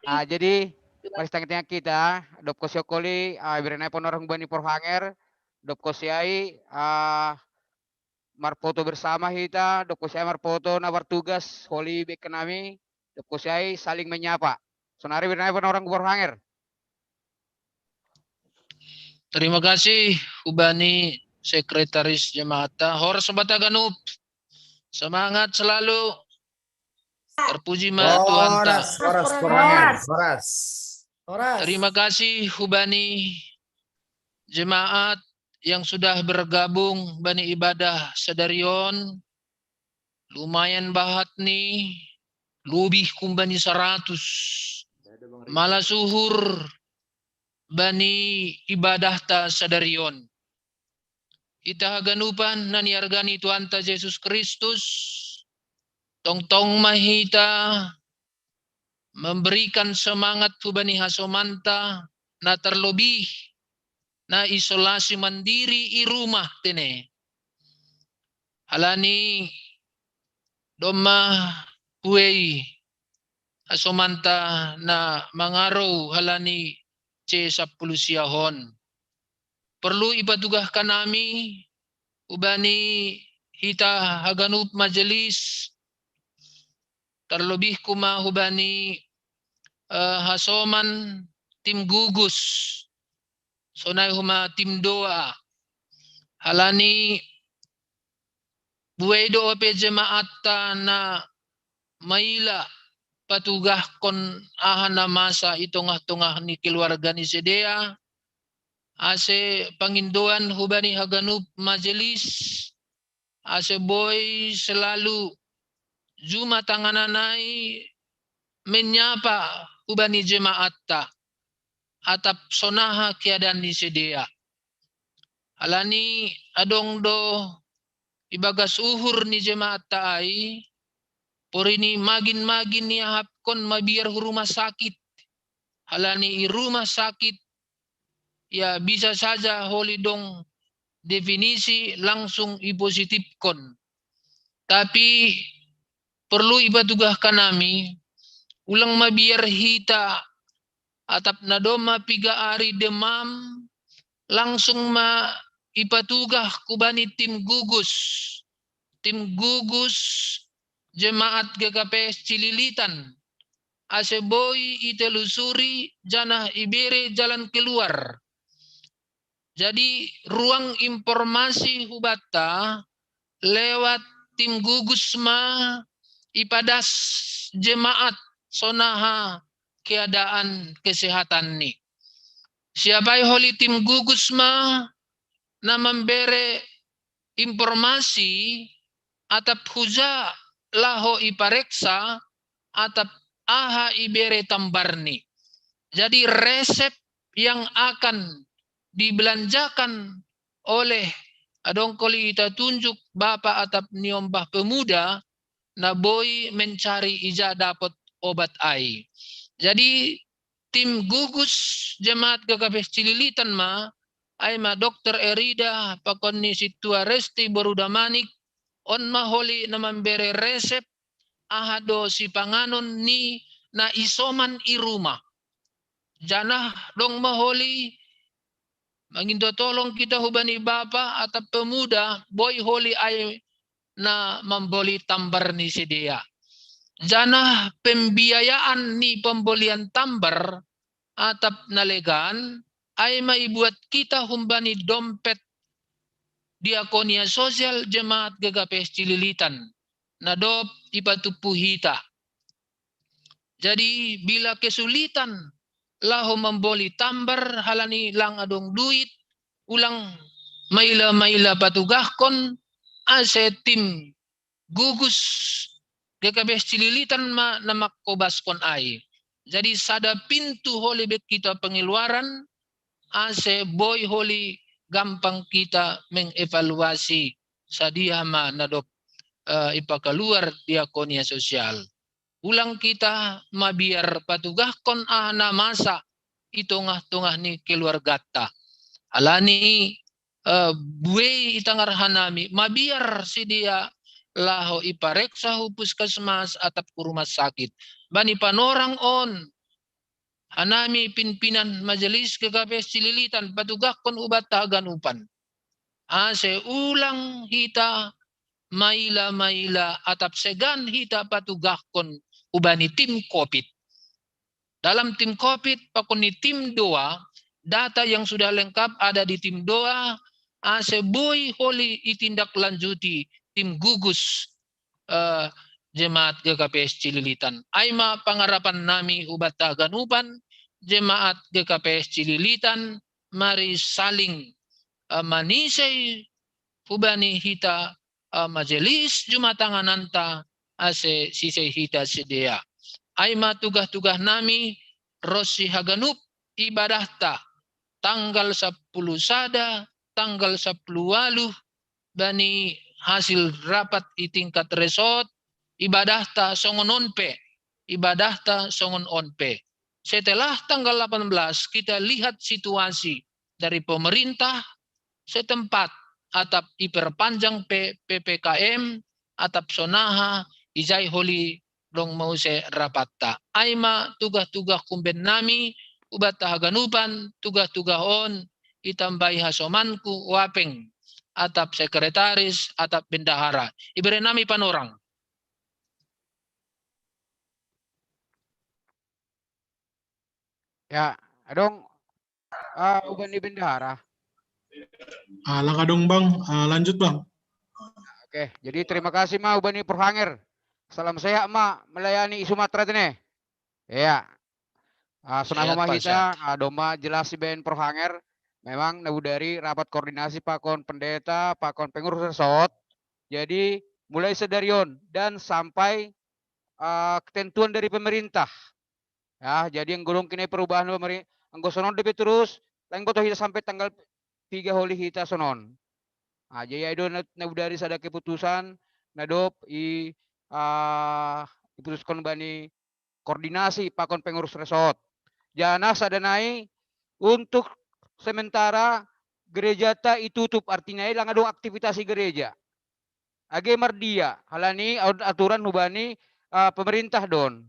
Ah, jadi mari tangi-tangi kita. Dop ko si Okoli, ah, biar nai ponorang bani porhanger. Dop ko si ai, ah, marpoto bersama hita. Dop ko si ai marpoto na bertugas holi bek nami. Dop ko si ai saling menyapa. Sonari biar nai ponorang porhanger. Terima kasih hubani sekretaris jemaat. Horas sobat haganup. Semangat selalu. Terpuji ma Tuhan ta. Horas, horas, horas, horas. Terima kasih hubani jemaat yang sudah bergabung bani ibadah sadarion. Lumayan bahat ni, lebih kumbani saratus. Malah suhur bani ibadah ta sadarion. Ita haganupan na niargani Tuhan ta Yesus Kristus, tongtong mahita memberikan semangat hubani hasomanta na terlebih na isolasi mandiri i rumah tene. Halani domma huei hasomanta na mangarou halani C sepuluh siahon. Perlu ipatugahkan nami hubani hita haganup majelis, terlebih kuma hubani eh, hasoman tim gugus. Sonai huma tim doa. Halani buai do ope jemaat ta na maila patugahkon aha na masa i tongah-tongah ni keluarga ni sidea, ase pangindoan hubani haganup majelis, ase boi selalu juma tanganan ai menyapa hubani jemaat ta, atap sonaha keadaan ni sidea. Halani adong do ibagas uhur ni jemaat ta ai, porini magin-magin niahapkon mabiar hu rumah sakit. Halani i rumah sakit, ya bisa saja holi dong definisi langsung ipositifkon. Tapi perlu ipatugahkan nami, ulang mabiar hita atap na domma piga ari demam, langsung ma ipatugah hubani tim gugus. Tim gugus jemaat G K P S Cililitan. Ase boi itelusuri janah ibere jalan keluar. Jadi ruang informasi hubanta lewat tim gugus ma ipadas jemaat sonaha keadaan kesehatan ni. Siapai holi tim gugus ma na mambere informasi atap huja laho ipareksa atap aha ibere tambarni. Jadi resep yang akan dibelanjakan oleh adong koli ita tunjuk bapa atap niombah pemuda na boi mencari ija dapot obat ai. Jadi tim gugus jemaat G K P S Cililitan ma, ai ma dokter Erida pakon ni sintua Resti boru Damanik, on ma holi na mambere resep aha do sipanganon ni na isoman i rumah. Janah dong ma holi mangindo tolong kita hubani bapa atap pemuda boi holi ai na mamboli tambar ni sidea. Janah pembiayaan ni pembolian tambar atap na legan ai ma ibuat kita humbani dompet diakonia sosial jemaat G K P S Cililitan na dob ipatumpu hita. Jadi bila kesulitan laho mamboli tambar halani lang adong duit, ulang maila-maila patugahkon ase tim gugus G K P S Cililitan ma na mangkobaskon ai. Jadi sada pintu holi be kita pengeluaran ase boi holi gampang kita mengevaluasi sadia ma na dob uh, ipakaluar diakonia sosial. Ulang kita mabiar patugahkon aha na masa i tongah-tongah ni keluargata. Alani uh, buei i tangar hanami mabiar sidia laho ipareksa hu puskesmas atap hu rumah sakit. Bani panorang on hanami pimpinan majelis G K P S Cililitan patugahkon hubanta haganupan. Ase ulang hita maila-maila atap segan hita patugahkon hubani tim covid. Dalam tim covid pakon ni tim doa, data yang sudah lengkap ada di tim doa, ase boi holi itindaklanjuti tim gugus uh, jemaat G K P S Cililitan. Ai ma pangarapan nami hubanta haganupan jemaat G K P S Cililitan mari saling uh, manisei hubani hita uh, majelis jumatangananta ase sisei hita sidea. Ai ma tugah-tugah nami ronsi haganup ibadahta tanggal sapuluh sada, tanggal sapuluh waluh bani hasil rapat i tingkat resort, ibadahta songon on pe, ibadahta songon on pe. Setelah tanggal delapan belas kita lihat situasi dari pemerintah setempat atap iperpanjang pe P P K M atap sonaha ijai holi dong muse rapatta. Ai ma tugah-tugah kumben nami hubanta haganupan tugah-tugah on itambai hasomanku wapeng atap sekretaris atap bendahara. Ibere nami panorang. Ya, adong uh, uban ni bendahara. Ah, lang adong bang, ah, lanjut bang. Oke, jadi terima kasih ma uban ni Porhanger. Salam sehat ma melayani i Sumatera tene. Ya. Uh, sonai ma hita, uh, doma jelas ibaen Porhanger. Memang na bodari rapat koordinasi pakon pendeta, pakon pengurus resort. Jadi mulai sedari on dan sampai uh, ketentuan dari pemerintah. Ya, jadi anggo dong kine perubahan pemerintah, anggo sonon dope terus, lang boto hita sampai tanggal tiga holi hita sonon. Nah, jadi ai do na bodari sada keputusan na dob i uh, diputuskon bani koordinasi pakon pengurus resort. Jana sada nai untuk sementara gerejata itutup, artinya i lang adong aktivitas i gereja. Age mardia, halani aturan hubani uh, pemerintah don.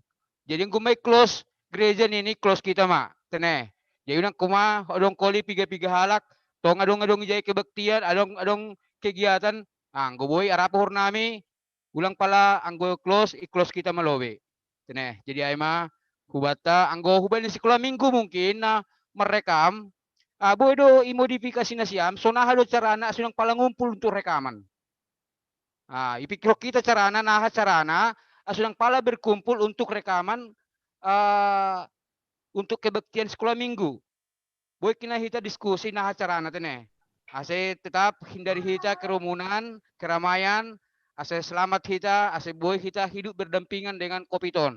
Jadi anggo ma i close gereja nini close kita ma, tene. Jadi unang kuma adong holi piga-piga halak, tong adong-adong ijai kebaktian, adong-adong kegiatan, anggo boi arap uhur nami, ulang pala anggo close i close kita ma lobe. Tene, jadi ai ma hubanta anggo hubani sikola minggu mungkin na merrekam, ah, boi do imodifikasi nasiam, sonaha do carana ase unang pala ngumpul untuk rekaman. Ah, ipikirhon hita carana, naha carana ase unang pala berkumpul untuk rekaman uh, untuk kebaktian sikola minggu. Boi kina hita diskusi naha carana tene. Ase tetap hindari hita kerumunan, keramaian, ase selamat hita, ase boi hita hidup berdampingan dengan covid on.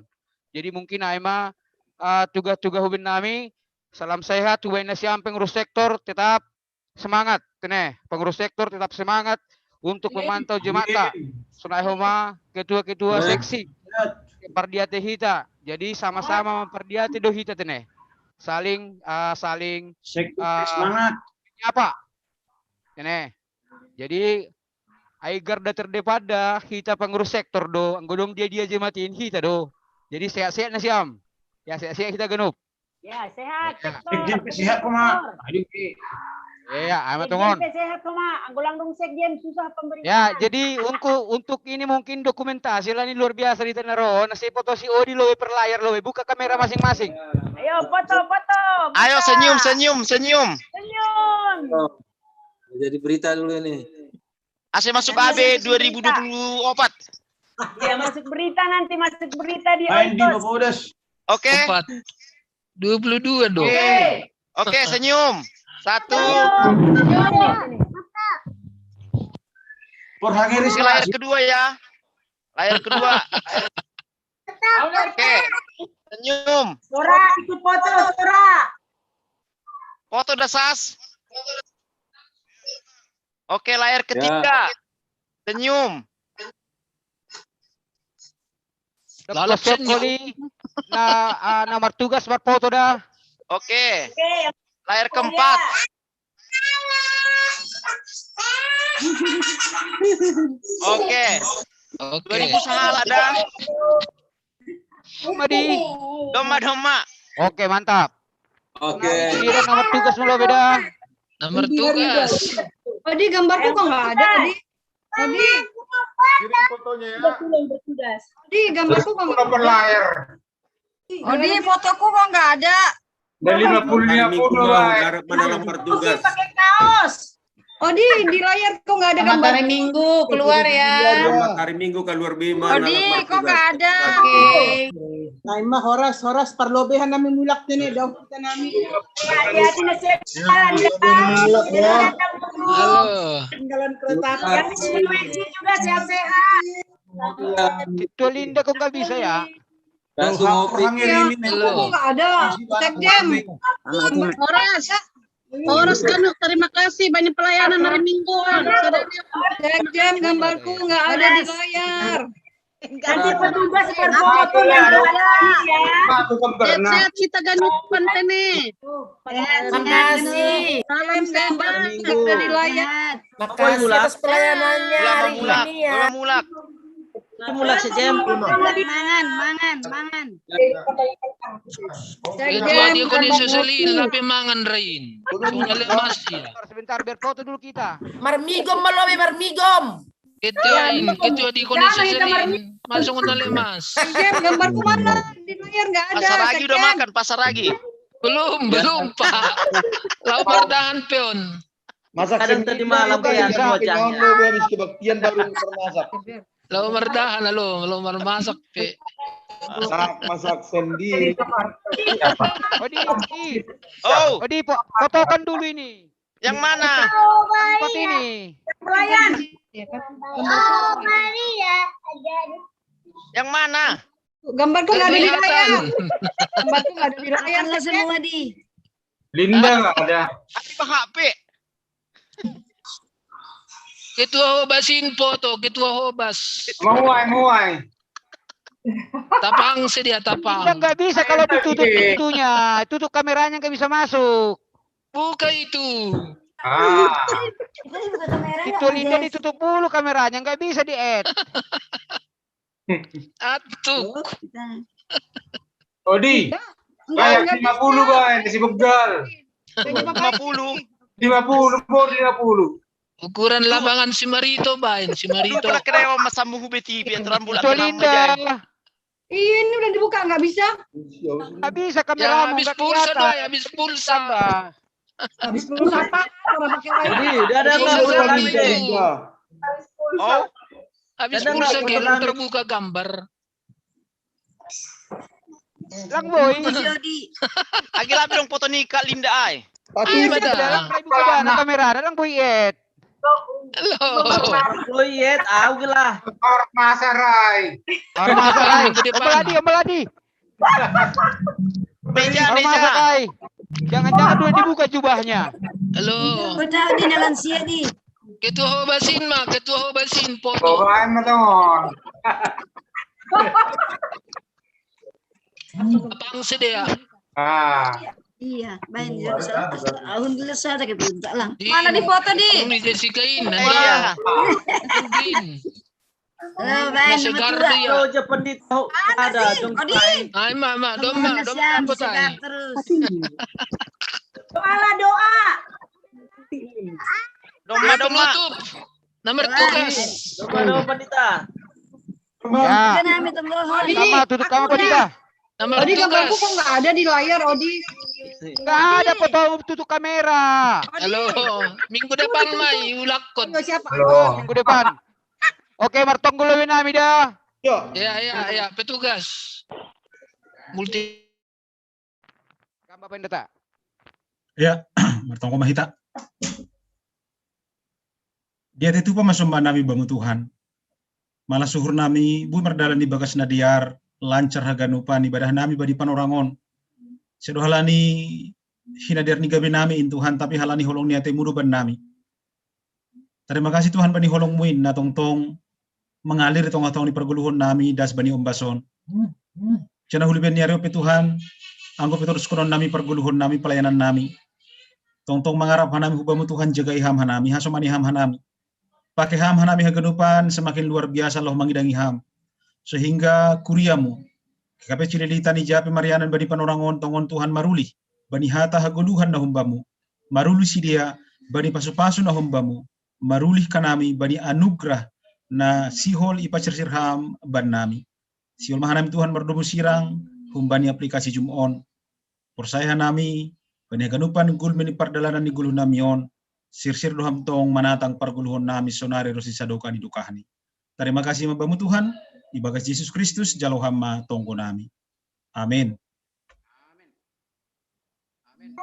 Jadi mungkin ai ma uh, tugah-tugah uban nami, salam sehat uban nasiam pengurus sektor, tetap semangat tene, pengurus sektor tetap semangat untuk memantau jemaat. Sonai homa ketua-ketua seksi pardiate hita. Jadi sama-sama mempardiate do hita tene. Saling uh, saling uh, semangat. Apa? Tene. Jadi ai garda terdepan da hita pengurus sektor do, anggo dong dia dia jemaat in hita do. Jadi sehat-sehat nasiam. Ya sehat-sehat hita ganup. Ya, sehat. Sekjen pe sehat koma. Aduh, Iya, ama tongon. Sehat koma. Anggo lang dong sekjen susah pemerintah. Ya, jadi untuk untuk ini mungkin dokumentasi lah ini luar biasa di Tenaro. Nasi foto si Odi lobe per layar lobe buka kamera masing-masing. Ayo foto foto. Ayo senyum senyum senyum. Senyum. Jadi berita dulu ini. Ase masuk A B dua ribu dua puluh empat. Ya masuk berita nanti masuk berita di. Main di Bobodas. Oke. Empat. Dua puluh dua dong. Oke. Oke, senyum. Satu. Oke, layar kedua ya. Layar kedua. Oke. Senyum. Sora, ikut foto, Sora. Foto dah, Sas. Oke, layar ketiga. Senyum. Lalu koli. Nah, ah, nomor tugas buat foto dah. Oke. Layar keempat. Oke. Oke. Dua ribu sahala dah. Madi. Domba-domba. Oke, mantap. Oke. Kira nomor tugas mulu beda. Nomor tugas. Odi, gambarku kok nggak ada, Odi? Odi. Kirim fotonya ya. Betul yang bertugas. Odi, gambarku kok nggak ada. Layar. Odi, fotoku kok nggak ada. Dari lima puluh, lima puluh lah. Mana nomor tugas? Pakai kaos. Odi, di layar kok nggak ada gambar? Hari Minggu keluar ya. Hari Minggu keluar bima. Odi, kok nggak ada? Oke. Nah, mah horas, horas perlobehan nami mulak nih, dong kita nami. Ya, ya, tidak sejalan ya. Halo. Ketinggalan kereta api. Yang juga sehat-sehat. Itu Linda kok nggak bisa ya? Langsung ngopi. Gambarku nggak ada. Sekjen. Horas. Horas, kan, terima kasih banyak pelayanan hari Minggu. Sekjen, gambarku nggak ada di layar. Nanti petugas berfoto yang ada ya. Sehat-sehat kita, Ganut Pantene. Makasih. Salam sehat, nggak ada di layar. Makasih atas pelayanannya hari ini ya. Mulak, mulak. Mulak sejem. Mangan, mangan, mangan. Ketua diakonis seselin, tapi mangan rain. Sudah lemas ya. Sebentar, biar foto dulu kita. Marmigom, malobe marmigom. Ketua in, ketua diakonis seselin. Masuk udah lemas. Sekjen, gambarku mana? Di layar nggak ada. Pasar lagi udah makan, pasar lagi. Belum, belum, Pak. Lau mardahan peon. Masak kadang tadi malam ya, habis kebaktian baru masak. Lo mardahan lo, lo marmasak pe. Masak, masak sendiri. Odi, Odi. Oh. Odi, fotokan dulu ini. Yang mana? Tempat ini. Pelayan. Yang mana? Gambarku nggak ada di layar. Gambarku nggak ada di layar. Semua di. Linda nggak ada. Tapi H P. Ketua Hobas info tuh, Ketua Hobas. Muai, muai. Tapang sedia, tapang. Nggak bisa kalau ditutup pintunya, tutup kameranya nggak bisa masuk. Buka itu. Ah. Itu Linda ditutup dulu kameranya, nggak bisa di-add. Atuk. Odi. Kayak lima puluh, Bay, si begal. Lima puluh. Lima puluh, Bor, lima puluh. Ukuran lapangan si Marito, Bay, si Marito. Pernah kena sama Hube T V, aturan bola. Iya, ini udah dibuka, nggak bisa. Nggak bisa, kamera habis pulsa, Bay, habis pulsa. Habis pulsa apa? Orang pakai wifi. Jadi, dia ada pulsa lagi. Oh. Habis pulsa, terbuka gambar. Lang boy. Agi labi dong foto nikah Linda ai. Pati dalam kamera ada lang boy et. Halo. Boy et, au gila. Orang masa rai. Orang masa rai. Meladi, meladi. Meja, meja. Jangan-jangan udah dibuka jubahnya. Halo. Udah di lansia di. Ketua Hobasin mah, Ketua Hobasin foto. Hobasin mah dong. Abang sedih ya. Ah. Iya, main ya. Alhamdulillah saya ada gitu. Mana di foto di? Ini Jessica ini. Iya. Halo, Bang. Masih gardu ya. Halo, Jependit. Ada dong. Ai, mama, domba, domba apa tai? Terus. Doalah doa. Domba, domba. Nomor tugas. Domba, domba, pendeta. Ya. Sama tutup kamar, pendeta. Nomor tugas. Odi, gambarku kok nggak ada di layar, Odi? Nggak ada foto tutup kamera. Halo, minggu depan mai ulakon. Siapa? Halo. Minggu depan. Oke, martonggo lo nami dah. Ya, ya, ya, petugas. Multi. Kamba pendeta. Ya, martonggo ma hita. Dia tetu pa masomba nami bamu Tuhan. Malah suhur nami, bui mardalan di bagas na dear, lancar haganupan ibadah nami bani panorangon. Sedo halani hinadear ni gabe nami in Tuhan, tapi halani holong ni atemu do ban nami. Terima kasih Tuhan bani holongmu in na tongtong mengalir di tongah-tongah ni pargoluhon nami das bani ombason. Jana huli ben ni ari ope Tuhan, anggo pe torus konon nami pargoluhon nami pelayanan nami. Tongtong mangarap hanami hubamu Tuhan, jagai ham hanami, hasomani ham hanami. Pake ham hanami haganupan semakin luar biasa loh mangidangi ham. Sehingga kuriamu, kekape cililitan i jape marianan bani panorangon tongon Tuhan marulih, bani hata hagoluhan na humbamu, marulih sidea, bani pasu-pasu na humbamu, marulih kanami, bani anugrah, na sihol ipasirsir ham ban nami. Sihol ma hanami Tuhan mardomu sirang, humbani aplikasi jum on. Porsaya hanami, bani haganupan gulmi ni pardalanan ni goluh nami on, sirsir do ham tong manatang pargoluhon nami sonari ro sisadoka ni dokahni. Terima kasih ma bamu Tuhan, ibagas Jesus Kristus jalo ham ma tonggo nami. Amin.